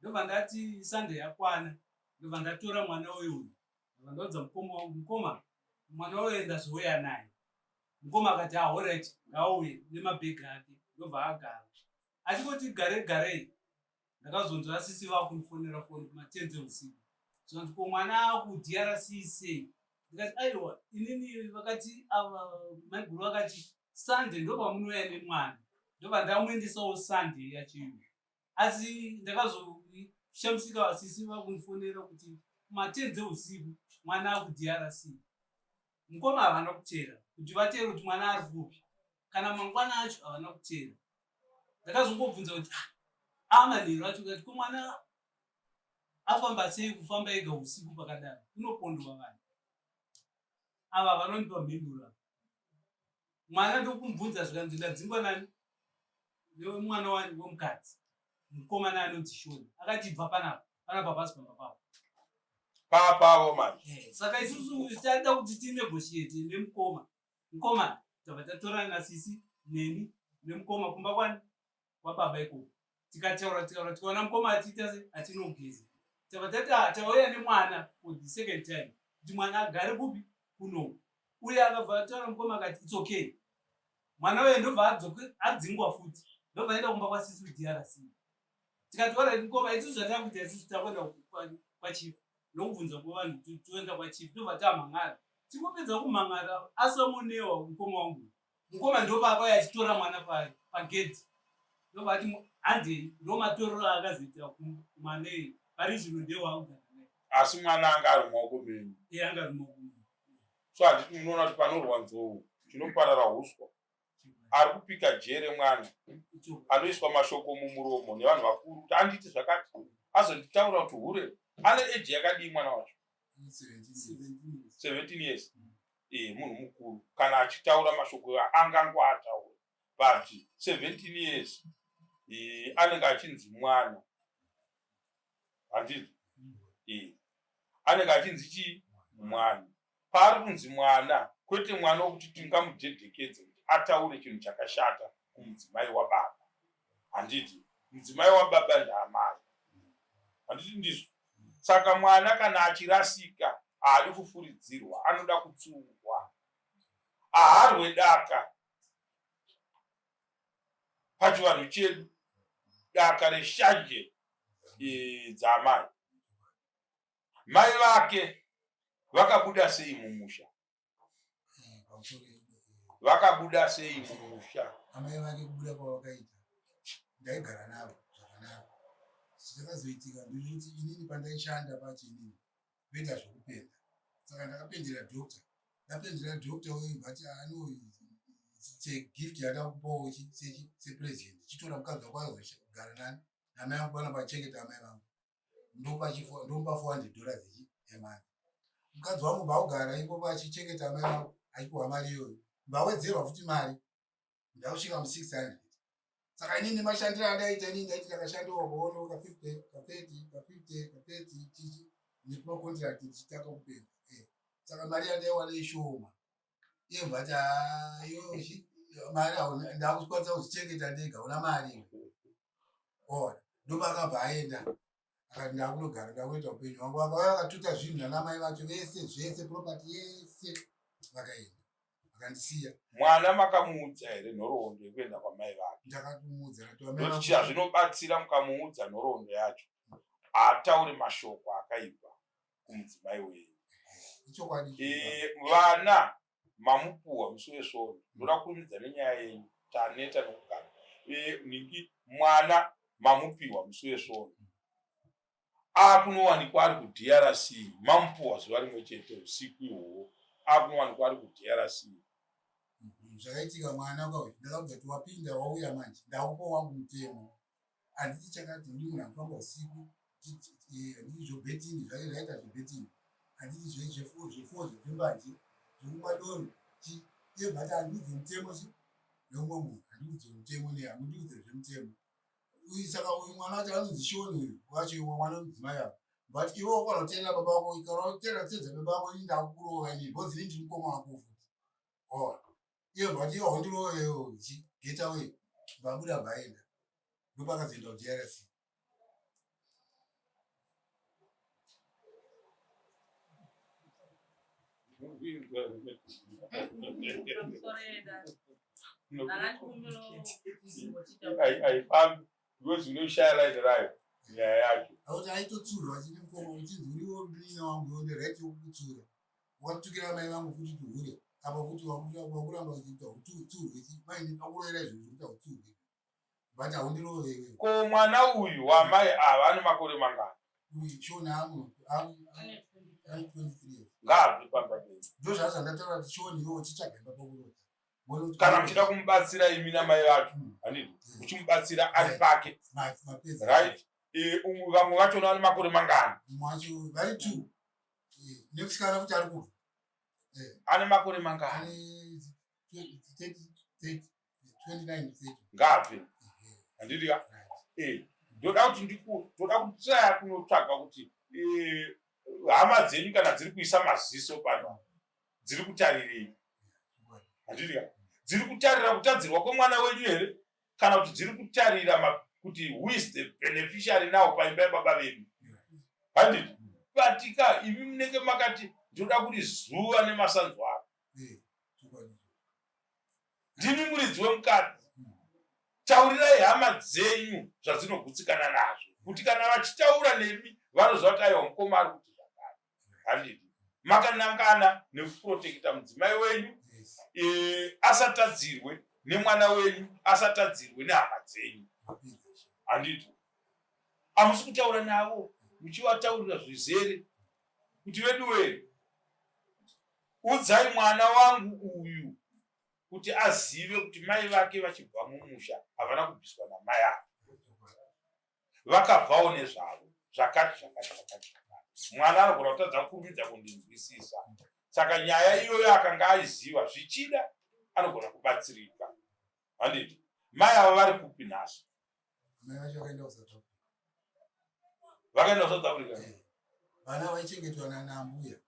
ndobva ndati sunday yakwana ndobva ndatora mwana uyu uyu ndobva ndaudza mukoma wangu mukoma mwana uyu ndazouya naye mukoma akati ahorit ah, ngauye nemabhegi ake ndobva agara achingoti gare garei ndakazonzwa sisi vakundifonera foni kuma10 dzeusiku zvanzi ko mwana akudrc sei ndikati aiwa inini vakati ava maiguru vakati sunday ndopamunouya nemwana ndobva ndamuendesawo sunday yachiyo asi ndakazoshamisika vasisi vakundifonera kuti kuma10 dzeusiku mwana akudrc mukoma havana kuteera kuti vateere kuti mwana ari kupi kana mangwana acho havana kuteera ndakazongobvunza kuti ah, amanheru acho kati ko mwana afamba sei kufamba ega usiku pakadaro kunopondwa vanhu ava vanondipa mhinduro mwana ndokumubvunza zvikanzi ndadzingwa nani nemwana wani wemukadzi mukomana anonzi shoni akati bva panapa panapa pasi pamba pavo papavo manje eh, saka isusu taida kuti tinegotiate nemukoma mukoma tabva tatorana nasisi neni nemukoma kumba kwani kwababa ikoko tikataura tikaura tikaona mukoma achiita se achinogeza tabva tati ah, tauya nemwana for the second time kuti mwana agare kupi kuno uye akabva ataura mukoma akati its okay mwana uye ndobva adzingwa futi ndobva aenda kumba kwasisi kudrc tikati orit mukoma isusu zvatakuita isusu takuenda kwachief nokubvunza kwevanhu kuti toenda kwachief ndobva tamhan'ara tingopedza kumhan'ara asamonewa mukoma wangu mukoma ndopaakauya achitora mwana pagedhi ndobva ati handei ndomatorero aakazoita mwana iyi pari zvino ndewaakugara naye asi mwana anga ari mumaoko menyu iye anga ari mumaoko menyu so handiti munoona kuti panorwa nzou chinoparara huswa ari kupika jere mwana anoiswa mashoko mumuromo nevanhu vakuru kuti anditi zvakati azonditaura kuti hure ane eji yakadii mwana wacho 17 years e munhu mukuru kana achitaura mashoko angango ataura but 17 years e, anenge achinzi mwana handiti e, anenge achinzi chii mwana paari kunzi mwana kwete mwana wekuti tingamudhedhekedze kuti ataure chinhu chakashata kumudzimai wababa handiti mudzimai wababa ndaamai handiti ndizvo saka mwana kana achirasika haadi kufuridzirwa anoda kutsurwa aharwe daka pachivanhu chedu daka reshanje e, dzaamai mai vake vakabuda sei mumusha vakabuda sei mumusha amai vake kubuda kwavakaita ndaigara navo zvakanaka chakazoitika ndechekuti inini pandaishanda pacho inini ndoita zvekupenda saka ndakapendera doctor ndapendera doctor uyu vati ano gift yandakupawo sepresident chitora mukadzi wako azogara nani namai vangu pana pachengeta amai vangu ndopa 400 dollars ichi emari mukadzi wangu vaugara ipopo achichengeta amai vangu achipiwa mari iyoyo vawedzerwa futi mari ndakusvika mu 600 saka inini mashandiro andaita inini ndaiti ndakashandawo kuono ka 50 ka 30 ka 50 ka 30 chichi nekumacontract ndichitanga kupenda eh. saka mari yandaiwana ishoma iye bva ati ah, iyo mari ndakukwanisa kuzvichengeta ndega una mari ona ndopakabva aenda akati ndakunogara ndakuita upenyu hwangu vakauya vakatuta zvinhu nanamai vacho vese zvese property yese vakaenda vakandisiya mwana makamuudza here nhoroondo yekuenda kwamai vake ndakatomuudza ndokuti zvinobatsira mukamuudza nhoroondo yacho haatauri mashoko akaipa kumudzimai wenyu ichokwadi eh, vana mamupuwa musi wesvondo ndoda kurumidza nenyaya yenyu taneta nokugara eh, nhingi mwana mamupiwa musi wesvondo Akunowanikwa ari kuDRC, mamupuwa zuva rimwe chete usiku ihwohwo, akunowanikwa ari kuDRC. Zvakaitika mwana kauyu ndakabva kuti wapinda wauya manje ndakupa wangu mutemo handiti chakati ndi munhu anofamba usiku handiti zvobetting zvake zvaita zvebetting handiti zvefo zvembanje zvekumwa doro chi iye bvati handiudze mutemo chi neumwe munhu handiudze mutemo ne hamundiudze zvemutemo uyu saka uyu mwana wacho anonzi shoni uyu wacho iwe mwana wemudzimai apa but iwe ufanira kuteerera baba vako kana uteerera kuteedza baba vako ini ndakukurova inini because ini ndiri mukoma wako futi oh iye but iwe haundirove iwe chi get away vabuda vaenda ndopakazoenda kuDRC Haifambi because unoshaya line rayo nyaya yacho. Akuti aitotsurwa chine mukoma uchinzi uriwo munin'ina wangu une right yekukutsura wakatukira mai vangu futi tuhure apa futi wakuramba uchiita utsurwe mai akuroera izvozvo kuti autsurwe but haundirove iwewe. Ko mwana uyu wamai ava ane makore mangani? Uyu Shoni amu ane 23 years. Ngaabve pamba penyu. Ndozvazvo ndataura kuti Shoni iwewe uchitsvaga imba pakuroja. Kana muchida kumubatsira imi namai vacho handiti muchimubatsira ari pake right vamwe vachona vane makore mangani? Mumwe wacho vari two nemusikana futi ari kubva. Ane makore mangani? Ngaabve handiti ka eh, ndoda kuti ndiku ndoda kutraya kunotsvaga kuti eh, hama dzenyu kana dziri kuisa maziso pano dziri kutarirei handiti ka dziri kutarira kutadzirwa kwemwana wenyu here kana kuti dziri kutarira kuti who is the beneficiary now paimba yababa vedu handiti batika imi munenge makati ndoda kuti zuva nemasanzu ako ndimi muridzi wemukadzi taurirai hama dzenyu zvadzinogutsikana nazvo kuti kana vachitaura nemi vanoziva kuti aiwa mukoma ari kuti zvakati handiti makanangana nekuprotekta mudzimai wenyu e, asatadzirwe nemwana wenyu asatadzirwe nehama dzenyu handiti hamusi kutaura navo muchivataurira zvizere kuti veduwee udzai mwana wangu uyu kuti azive kuti mai vake vachibva mumusha havana kubviswa namai avo vakabvawo nezvavo zvakati zvakati zvakati zvakati mwana anogona kutadza kukurumidza kundinzwisisa saka nyaya iyoyo akanga aiziva zvichida anogona kubatsirika handiti mai ava vari kupi nhasi Mai vacho vakaenda kuSouth Africa. Vakaenda kuSouth Africa. Eh. Vana vaichengetwa naambuya.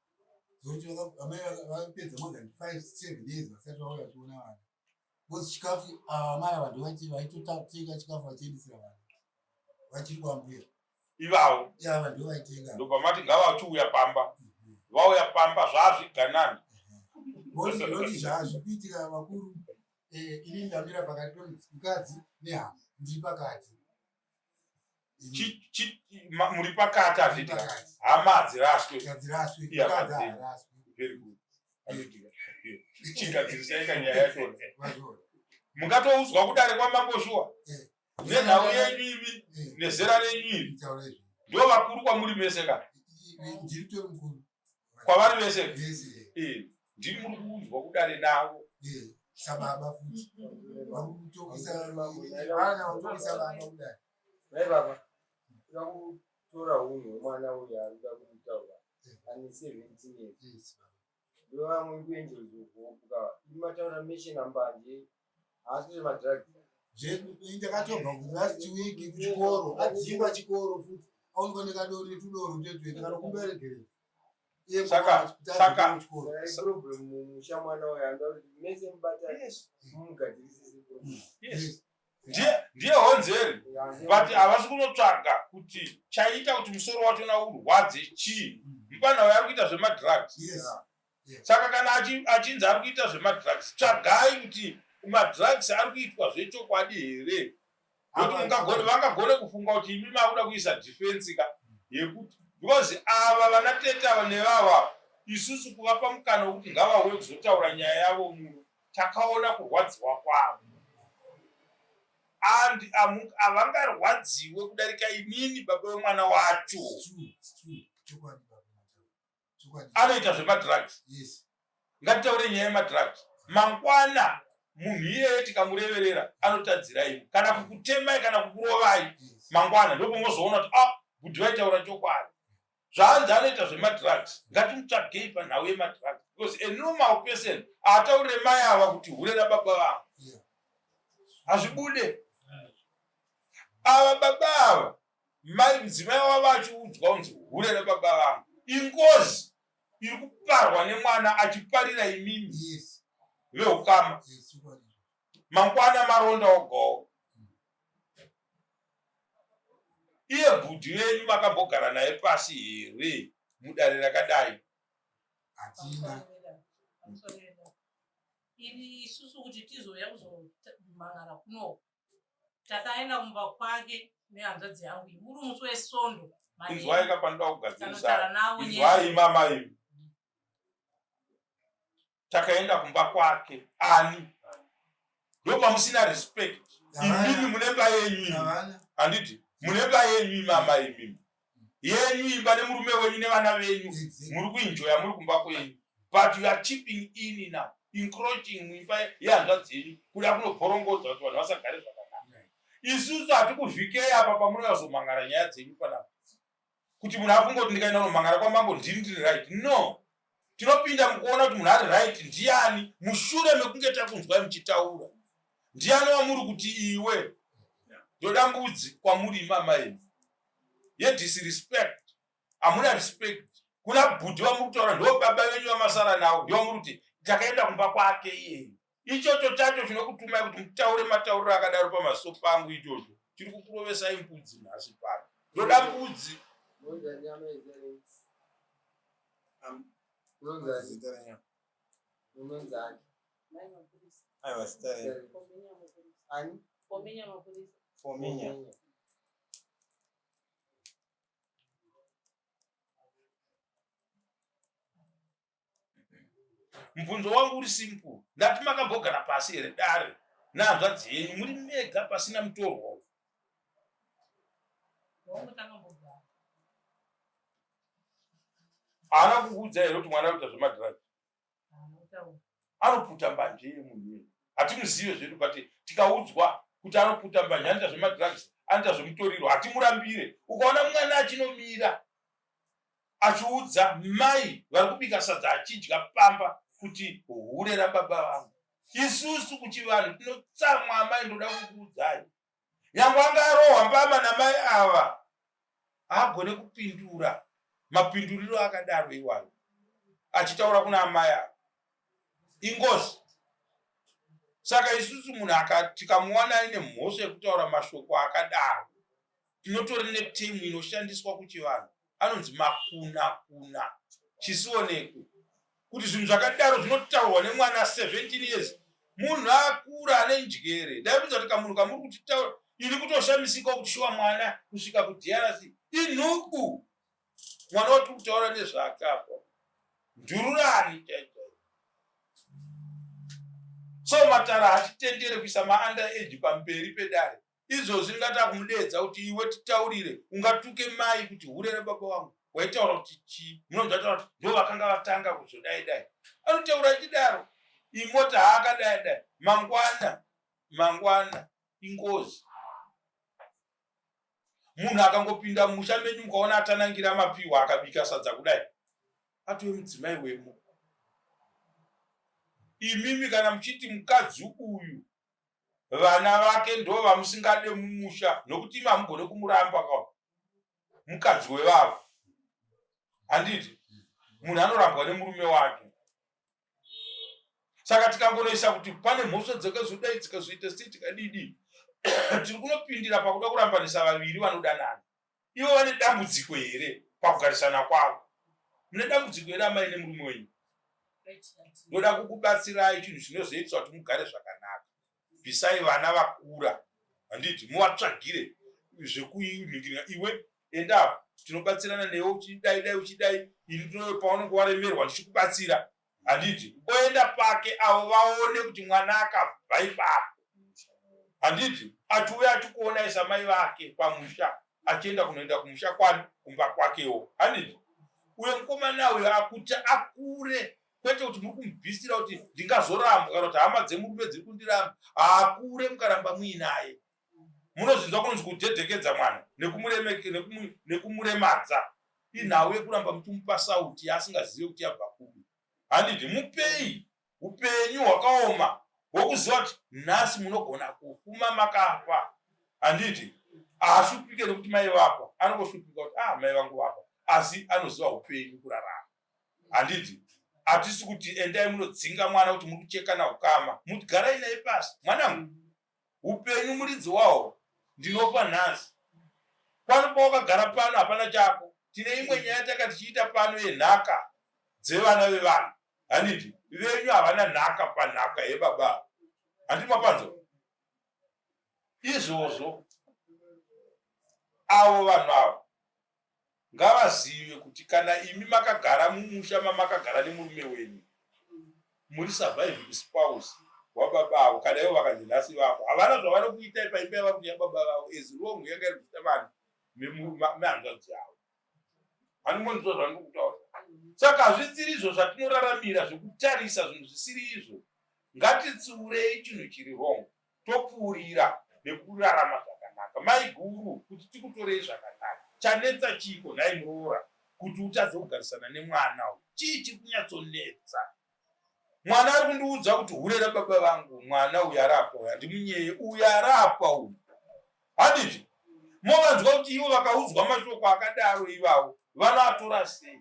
Zvokuti amai vapedza more than 5 7 years vasati vauya vachiona vana. Because chikafu amai ava ndovati vaitotenga chikafu vachiendesera vana. Vachiri kwambuya. Ivavo. Ava ndivo vaitenga. Ndobva mati ngavachiuya pamba. Vauya pamba zvaazviganani. Noti zvazvikuitika vakuru Eh, ini ndamira pakati pemukadzi nehama ndiri pakati muri pakati hazviti hama hadziraswe hadziraswe mukadzi haaraswe very good chigadzirisai kanyaya yachona mungatoudzwa kudare kwamambo shuwa eh. nenhau yenyu imi eh. nezera renyu iri ndo vakuru kwamuri mese ka kwavari vese eh, ndimi muri kuunzwa kudare navo eh, sababa futi vakutokisa vana vatokisa vana kudare mai baba kuda kutora hunhu hwemwana uyu arikuda kumutaura ane 17 years ndovamwe kuangels of hope ka imi mataura meshena mbanje haasi kuita madrugs ndakatobva last week kuchikoro adzingwa chikoro futi aonekwa nekadoro netudoro tetwete kanokumbira regerero saka saka problem mumusha mwana uyo anoda kuti mese mubata mumugadzirisise yes ndiye honzeri but havasi kunotsvaga kuti chaiita kuti musoro wachona urwadze chii mupana uyo ari kuita zvemadrugs saka kana achinzi ari kuita zvemadrugs tsvagai kuti madrugs ari kuitwa zvechokwadi here nokuti vangagone kufunga kuti imi makuda kuisa defense ka yekuti because ava vana tete ava nevava isusu kuvapa mukana wekuti ngavauye kuzotaura nyaya yavo muno takaona kurwadziwa kwavo. And havangarwadziwe kudarika inini baba vemwana wacho. Anoita zvemadrugs. Ngatitaure nyaya yemadrugs. Mangwana munhu iyeye tikamureverera anotadzira imi kana kukutemai kana kukurovai mangwana ndopomozoona kuti ah bhudhi vaitaura chokwadi. Zvaanzi anoita zvemadrugs ngatimutsvagei panhau yemadrugs because a normal person haataurire mai ava kuti hure rababa vangu hazvibude. Ava baba ava mai mudzimai wavo achiudzwa kunzi hure rababa vangu ingozi iri kuparwa nemwana achiparira imimi veukama. Mangwana maronda ogawo. Iye bhudhi venyu makambogara naye pasi here mudare rakadai? Hatina. Ini isusu kuti tizouya kuzomhan'ara kuno takaenda kumba kwake nehanzvadzi yangu iyi uri musi wesondo. Inzwai ka panoda kugadzirisa. Inzwai mama imi. Takaenda kumba kwake ani? Ndopamusina respect. Imimi mune mba yenyu imi. Handiti mune mba yenyu imama imimi. Yenyu imba nemurume wenyu nevana venyu. Muri kuenjoya muri kumba kwenyu. But you are chipping in now, encroaching muimba yehanzvadzi yenyu kuda kunobhorongodza kuti vanhu vasagare zvakanaka. Isusu hatikuvhikei apa pamunonyazomhangara nyaya dzenyu panapa. Kuti munhu afunge kuti ndikaenda kunomhangara kwamambo ndini ndiri right. No. Tinopinda mukuona kuti munhu ari right ndiani mushure mekunge takunzwai muchitaura. Ndiani wamuri kuti iwe ndoda mbudzi kwamuri imama imi. Yedisrespect. Hamuna respect kuna bhudhi vamuri kutaura ndo baba venyu vamasara navo ndivo muri kuti takaenda kumba kwake iyeyu. Ichocho chacho chinokutumai kuti mutaure matauriro akadaro pamaso pangu ichocho chiri kukurovesai mbudzi nhasi pano. Ndoda mbudzi. Aiwa, zita renyu. Ani? Fominya. Mubvunzo wangu uri simple. Ndati makambogara pasi here dare nehanzvadzi yenyu muri mega pasina mutorwa uyu? Haana kukuudza here kuti mwana arikuita zvemadrugs? Anoputa mbanje yemunhu uyu. Hatimuzive zvedu but tikaudzwa kuti anoputa mbanje anoita zvemadrugs anoita zvemutoriro hatimurambire. Ukaona mwana achinomira achiudza mai vari kubika sadza achidya pamba kuti hure rababa vangu. Isusu kuchivanhu tinotsamwa amai, ndoda kukuudzai. Nyangwe anga arohwa mbama namai ava haagone kupindura mapinduriro akadaro iwayo achitaura kuna amai ava ingozi. Saka isusu munhu tikamuwana aine mhosva yekutaura mashoko akadaro tinotori netemu inoshandiswa kuchivanhu anonzi makunakuna chisionekwe kuti zvinhu zvakadaro zvinotaurwa nemwana 17 years munhu akura ane njere. Ndaibvunza kuti kamunhu kamuri kutitaura ini kutoshamisika kuti shuwa mwana kusvika kuDRC inhubu mwana watiri kutaura nezvake apa ndururani chaicho. So matara hatitendere kuisa maUnder age pamberi pedare. Izvozvi ndingati akumudeedza kuti iwe titaurire ungatuke mai kuti hure rababa vangu waitaura kuti chii? Munonzwa taura kuti ndo vakanga vatanga kuzodai dai. Anotaura achidaro imota haakadai dai. Mangwana mangwana ingozi. Munhu akangopinda mumusha menyu mukaona atanangira mapiwa akabika sadza kudai atove mudzimai wemo. Imimi kana muchiti mukadzi uyu vana vake ndo vamusingade mumusha nokuti imi hamugone kumuramba ka mukadzi wevavo. Handiti munhu anorambwa nemurume wake. Saka tikangonoisa kuti pane mhosva dzakazodai dzikazoita sei tikadidi tiri kunopindira pakuda kurambanisa vaviri vanodanana. Ivo vane dambudziko here pakugarisana kwavo? Mune dambudziko here amai nemurume wenyu? Ndoda kukubatsirai chinhu chinozoitisa kuti mugare zvakanaka. Bvisai vana vakura, handiti muvatsvagire zvekuinhingirira. Iwe enda apo, tinobatsirana newe uchidai dai uchidai, ini paunenge waremerwa ndichikubatsira, handiti oenda pake avo vaone kuti mwana akabva ipapo. Handiti achiuya achikuonai samai vake pamusha achienda kunoenda kumusha kwani kumba kwakewo. Handiti uyo mukomana uyo akuti akure kwete kuti muri kumubvisira kuti ndingazorambwa kana kuti hama dzemurume dziri kundiramba. Haakure mukaramba muinaye. Munozvinzwa kunonzi kudhedhekedza mwana nekumuremadza. Inhau yekuramba muchimupa sauti yaasingazive kuti yabva kupi. Handiti mupei upenyu hwakaoma hwokuziva kuti nhasi munogona kufuma makafa. Handiti haashupike nekuti mai vafa, anongoshupika kuti ah mai vangu vafa, asi anoziva upenyu kurarama. Handiti hatisi kuti endai munodzinga mwana kuti muri kuchekana ukama, mugarai naye pasi mwanangu. Upenyu muridzi wawo ndinopa nhasi. Pano pawakagara pano hapana chako. Tine imwe nyaya yatanga tichiita pano yenhaka dzevana vevanhu. Handiti venyu havana nhaka panhaka yebaba. Handiti mapanzwa? Izvozvo avo vanhu ava ngavazive kuti kana imi makagara mumusha mamakagara nemurume wenyu muri surviving spouse wababa avo kana ivo vakanzi nhasi vafa havana zvavanokuitai paimba yavari kuti yababa vavo as long yanga iri kuzita vanhu mehanzvadzi yavo handimonzwa zvandiri kutaura saka hazvisiri izvo zvatinoraramira zvekutarisa zvinhu zvisiri izvo ngatitsiurei chinhu chiri wrong topfuurira nekurarama zvakanaka. Maiguru kuti tikutorei zvakanaka. Chanetsa chiiko nhai muroora kuti utadze kugarisana nemwana uyu? Chii chiri kunyatsonetsa? Mwana ari kundiudza kuti hure rababa vangu mwana uyu arapa uyu handimunyeye uyu arapa uyu. Handiti? Movanzwa kuti ivo vakaudzwa mashoko akadaro ivavo vanoatora sei?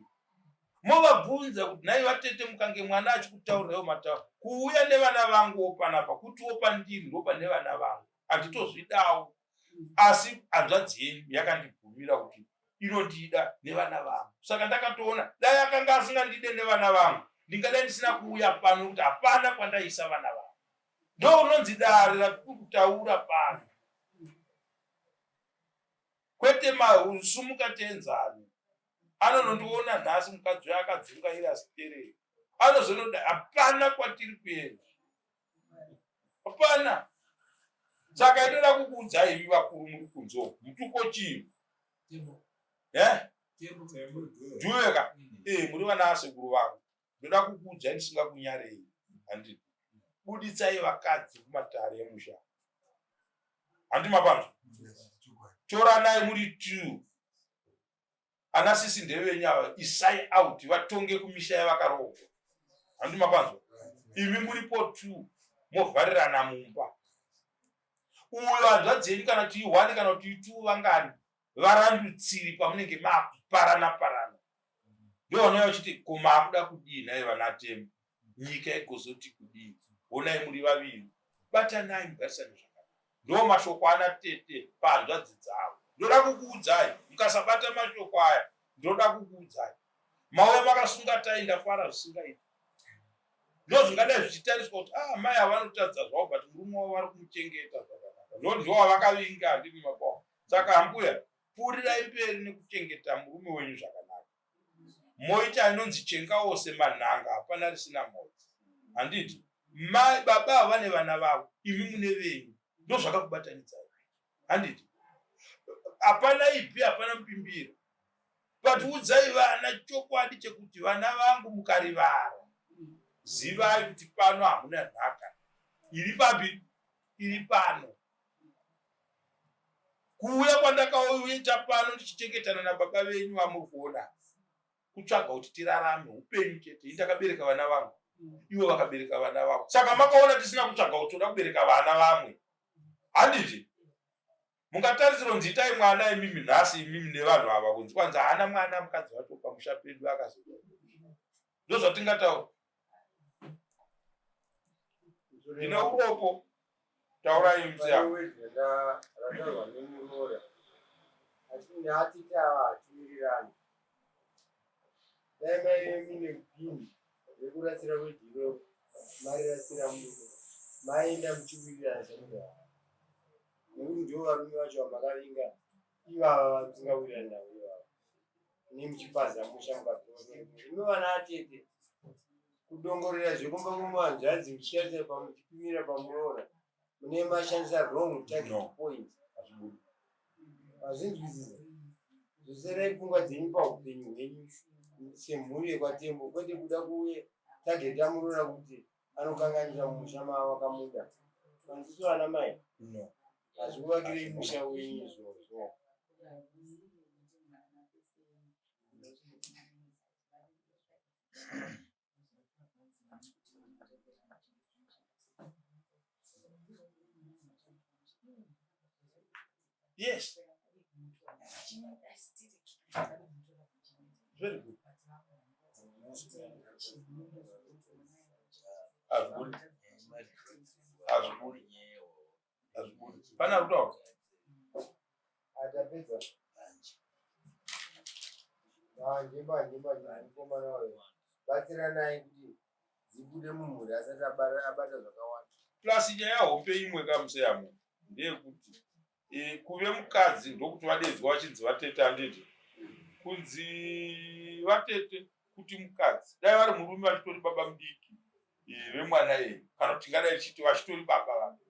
Movabvunza kuti nhai vatete mukange mwana achikutaurirai mataura kuuya nevana vanguwo panapa kutiwo pandiri ndopane vana vangu handitozvidawo asi hanzvadzi yenyu yakandibvumira kuti inondida nevana vangu saka ndakatoona dai akanga asingandide nevana vangu ndingadai ndisina kuuya pano kuti hapana kwandaisa vana vangu ndo unonzi dare ratiri kutaura pano kwete masumuka tenzani anonondiona nhasi mukadzi uyo akadzungaira stereki anozonoda hapana kwatiri kuenda hapana saka inoda kukuudzai imi vakuru muri kunze uku mutupo chii eh? Dhuve ka eh, muri vana asekuru vangu ndoda kukuudzai ndisingakunyarei handiti buditsai vakadzi kumatare emusha handi mapanzwa toranai muri two ana sisi ndevenyu ava isai out vatonge kumisha yavakaroorwa handi mapanzwa imi muripo two movharirana mumba uyo hanzvadzi yenyu kana kuti one kana kuti two vangani varandutsiri pamunenge makuparana parana ndovanouya vachiti ko maakuda kudii nhai vanatemba nyika igozoti kudii honai muri vaviri batanai mugarisane zvakanaka ndo mashoko ana tete pahanzvadzi dzavo ndoda kukuudzai mukasabata mashoko aya ndoda kukuudzai mauya makasunga tai ndafara zvisingaiti ndozvingadai zvichitariswa kuti ah mai avanotadza zvavo but murume wavo vari kumuchengeta zvakanaka ndo ndowavakavinga handini mabao saka hambuya pfuurirai mberi nekuchengeta murume wenyu zvakanaka moita inonzi chengawose manhanga hapana risina mhodzi handiti mai baba ava vane vana vavo imi mune venyu ndozvakakubatanidzai handiti hapana ipi hapana mupimbira but udzai vana chokwadi chekuti vana vangu mukarivara zivai kuti pano hamuna nhaka iri papi iri pano kuuya kwandakauita pano ndichichengetana nababa venyu vamuri kuona kutsvaga kuti tirarame upenyu chete ini ndakabereka vana vangu ivo vakabereka vana vavo saka makaona tisina kutsvaga kuti toda kubereka vana vamwe handiti mungatarisiro kunzi itai mwana imimi nhasi imimi nevanhu ava kunzi kwanzi haana mwana mukadzi wacho pamusha pedu akazo ndozvatingataura ndine uropo taurai mzeyarataurwa nemuroora asi neatete ava hatiwirirani dai maive mine bhini rekurasira kwedhiro marirasira muno maenda muchiwirirana zvamuda nekuti ndivo varume vacho vamakavinga ivava vamusingawirirani navo ivava nemuchipaza musha mukatora imi vana atete kudongorera zvekumba kwemuhanzvadzi muchitarisa pamuchipimira pamuroora. Mune mashandisa wrong target No. point. Hazvibudi. Mazvinzwisisa? Dzoserai pfungwa dzenyu paupenyu hwenyu semhuri yekwaTembo kwete kuda kuuye target yamunoona kuti anokanganisa mumusha mawakamuda. Manziso ana mai? No. Hazvikuvakirei musha wenyu izvozvo. Yes. Very good. Hazvibudi. Hazvibudi. Hazvibudi. Pana kutaura. Atapedza. Manje manje manje mukomana wayo. Batsiranai kuti dzibude mumhuri asati abata zvakawanda. Plus nyaya hombe imwe kamuseyamo ndeyekuti e, kuve mukadzi ndokuti vadedzwa vachinzi vatete handiti kunzi vatete kuti mukadzi dai vari murume vachitori baba mudiki e, vemwana iye kana kuti tingadai tichiti vachitori baba vake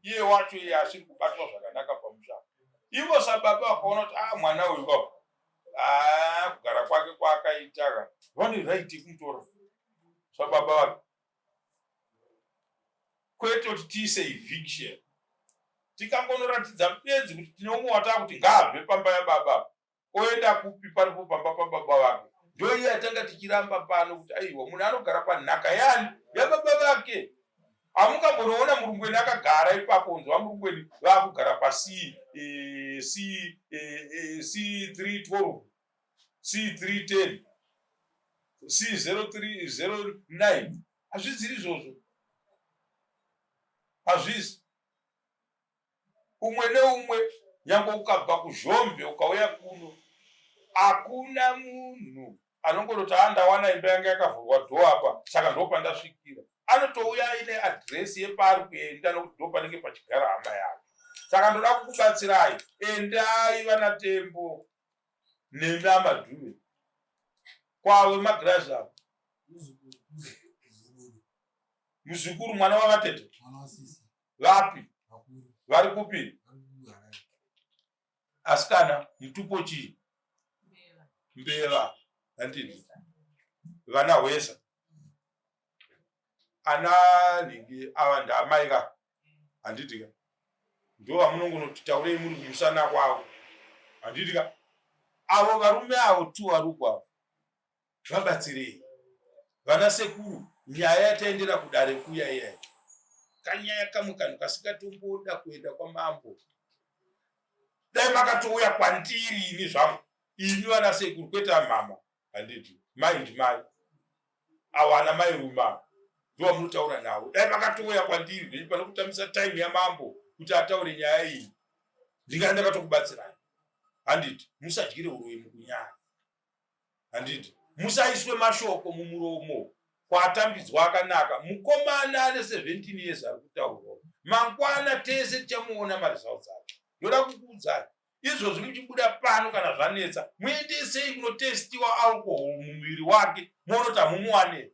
iye wacho iye asiri kubatwa zvakanaka pamusha ivo sababa vakaona kuti ah mwana uyu ka ah kugara kwake kwaakaita ka vane right yekumutora sababa vake kwete kuti tiise eviction tikangonoratidza bedzi kuti tine umwe wataa kuti ngaabve pamba yababa oenda kupi paripo pamba pababa vake ndo iye atanga tichiramba pano kuti aiwa munhu anogara panhaka yani yababa vake hamungambonoona murungweni akagara ipapo unzi vamurungweni vaakugara pac eh, c eh, eh, c312 c310 c0309 hazviziri izvozvo hazvizi umwe neumwe nyange ukabva kuzhombe ukauya kuno hakuna munhu anongototi a ndawana imba yanga yakavhurwa dhoo apa saka ndo pandasvikira anotouya aine adhiresi yepaari kuenda nokuti ndo panenge pachigara hama yake saka ndoda kukubatsirai endai vanatembo nemi amadhuve kwavo magirazi avo muzukuru mwana wavatete vapi vari kupi asikana mutupo chii mbeva handiti vana hwesa ana nhingi ava ndaamai ka handiti ka ndo vamunongonoti taurei muri kumusana kwavo handiti ka avo varume avo tu vari uko avo vabatsirei vana sekuru nyaya yataendera kudare kuya iyai kanyaya kamwe kanhu kasingatomboda kuenda kwamambo dai makatouya kwandiri ini zvangu ini vana sekuru kwete amama handiti mai ndimai avo ana mai ruma ndovamunotaura navo dai makatouya kwandiri zvenyu pane kutambisa time yamambo kuti ataure nyaya iyi ndingaa ndakatokubatsirai handiti musadyire uroyi mukunyaya handiti musaiswe mashoko mumuromo kwatambidzwa akanaka mukomana ane 17 years ari kutaurwa mangwana tese tichamuona maresults ake ndoda kukuudzai izvozvi muchibuda pano kana zvanetsa muendesei kunotestiwa alcohol mumuviri wake muone kuti hamumuwane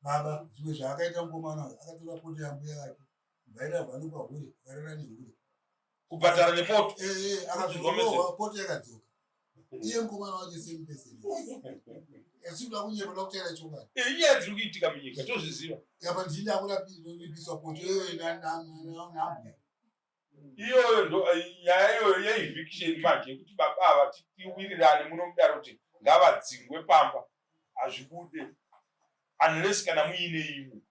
Baba, zvimwe zvaakaita mukomana uyu akatora poto yambuya vake bvaira vanopa hure akarara nehure kubhadhara nepoto Eh, eh, akazorohwa poto yakadzoka iye mukomana wacho same person asi kuda kunyepa da kutaura chokwadi inyaya dziri kuitika munyika tozviziva apa ndini ndakurapiswa poto iyoyo nambuya iyoyo ndo nyaya iyoyo yeeviction manje yekuti baba ava tiwirirane muno mudaro kuti ngavadzingwe pamba hazvibude unless kana muine imwe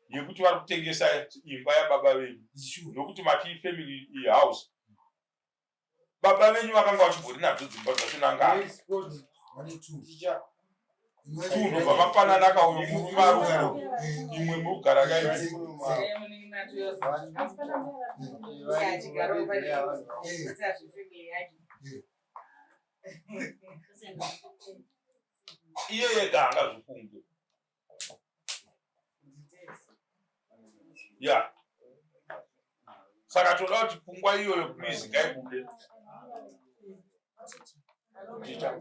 yekuti vari kutengesa imba yababa venyu nokuti mati family house baba venyu vakanga vachimbori nadzo dzimba dzacho nangani vane two Ticha, two ndobva mapanana kauyo murume ari uko imwe muri kugara kaii iye yega angazvifunge ya saka toda kuti pfungwa iyoyo please ngaibude Ticha.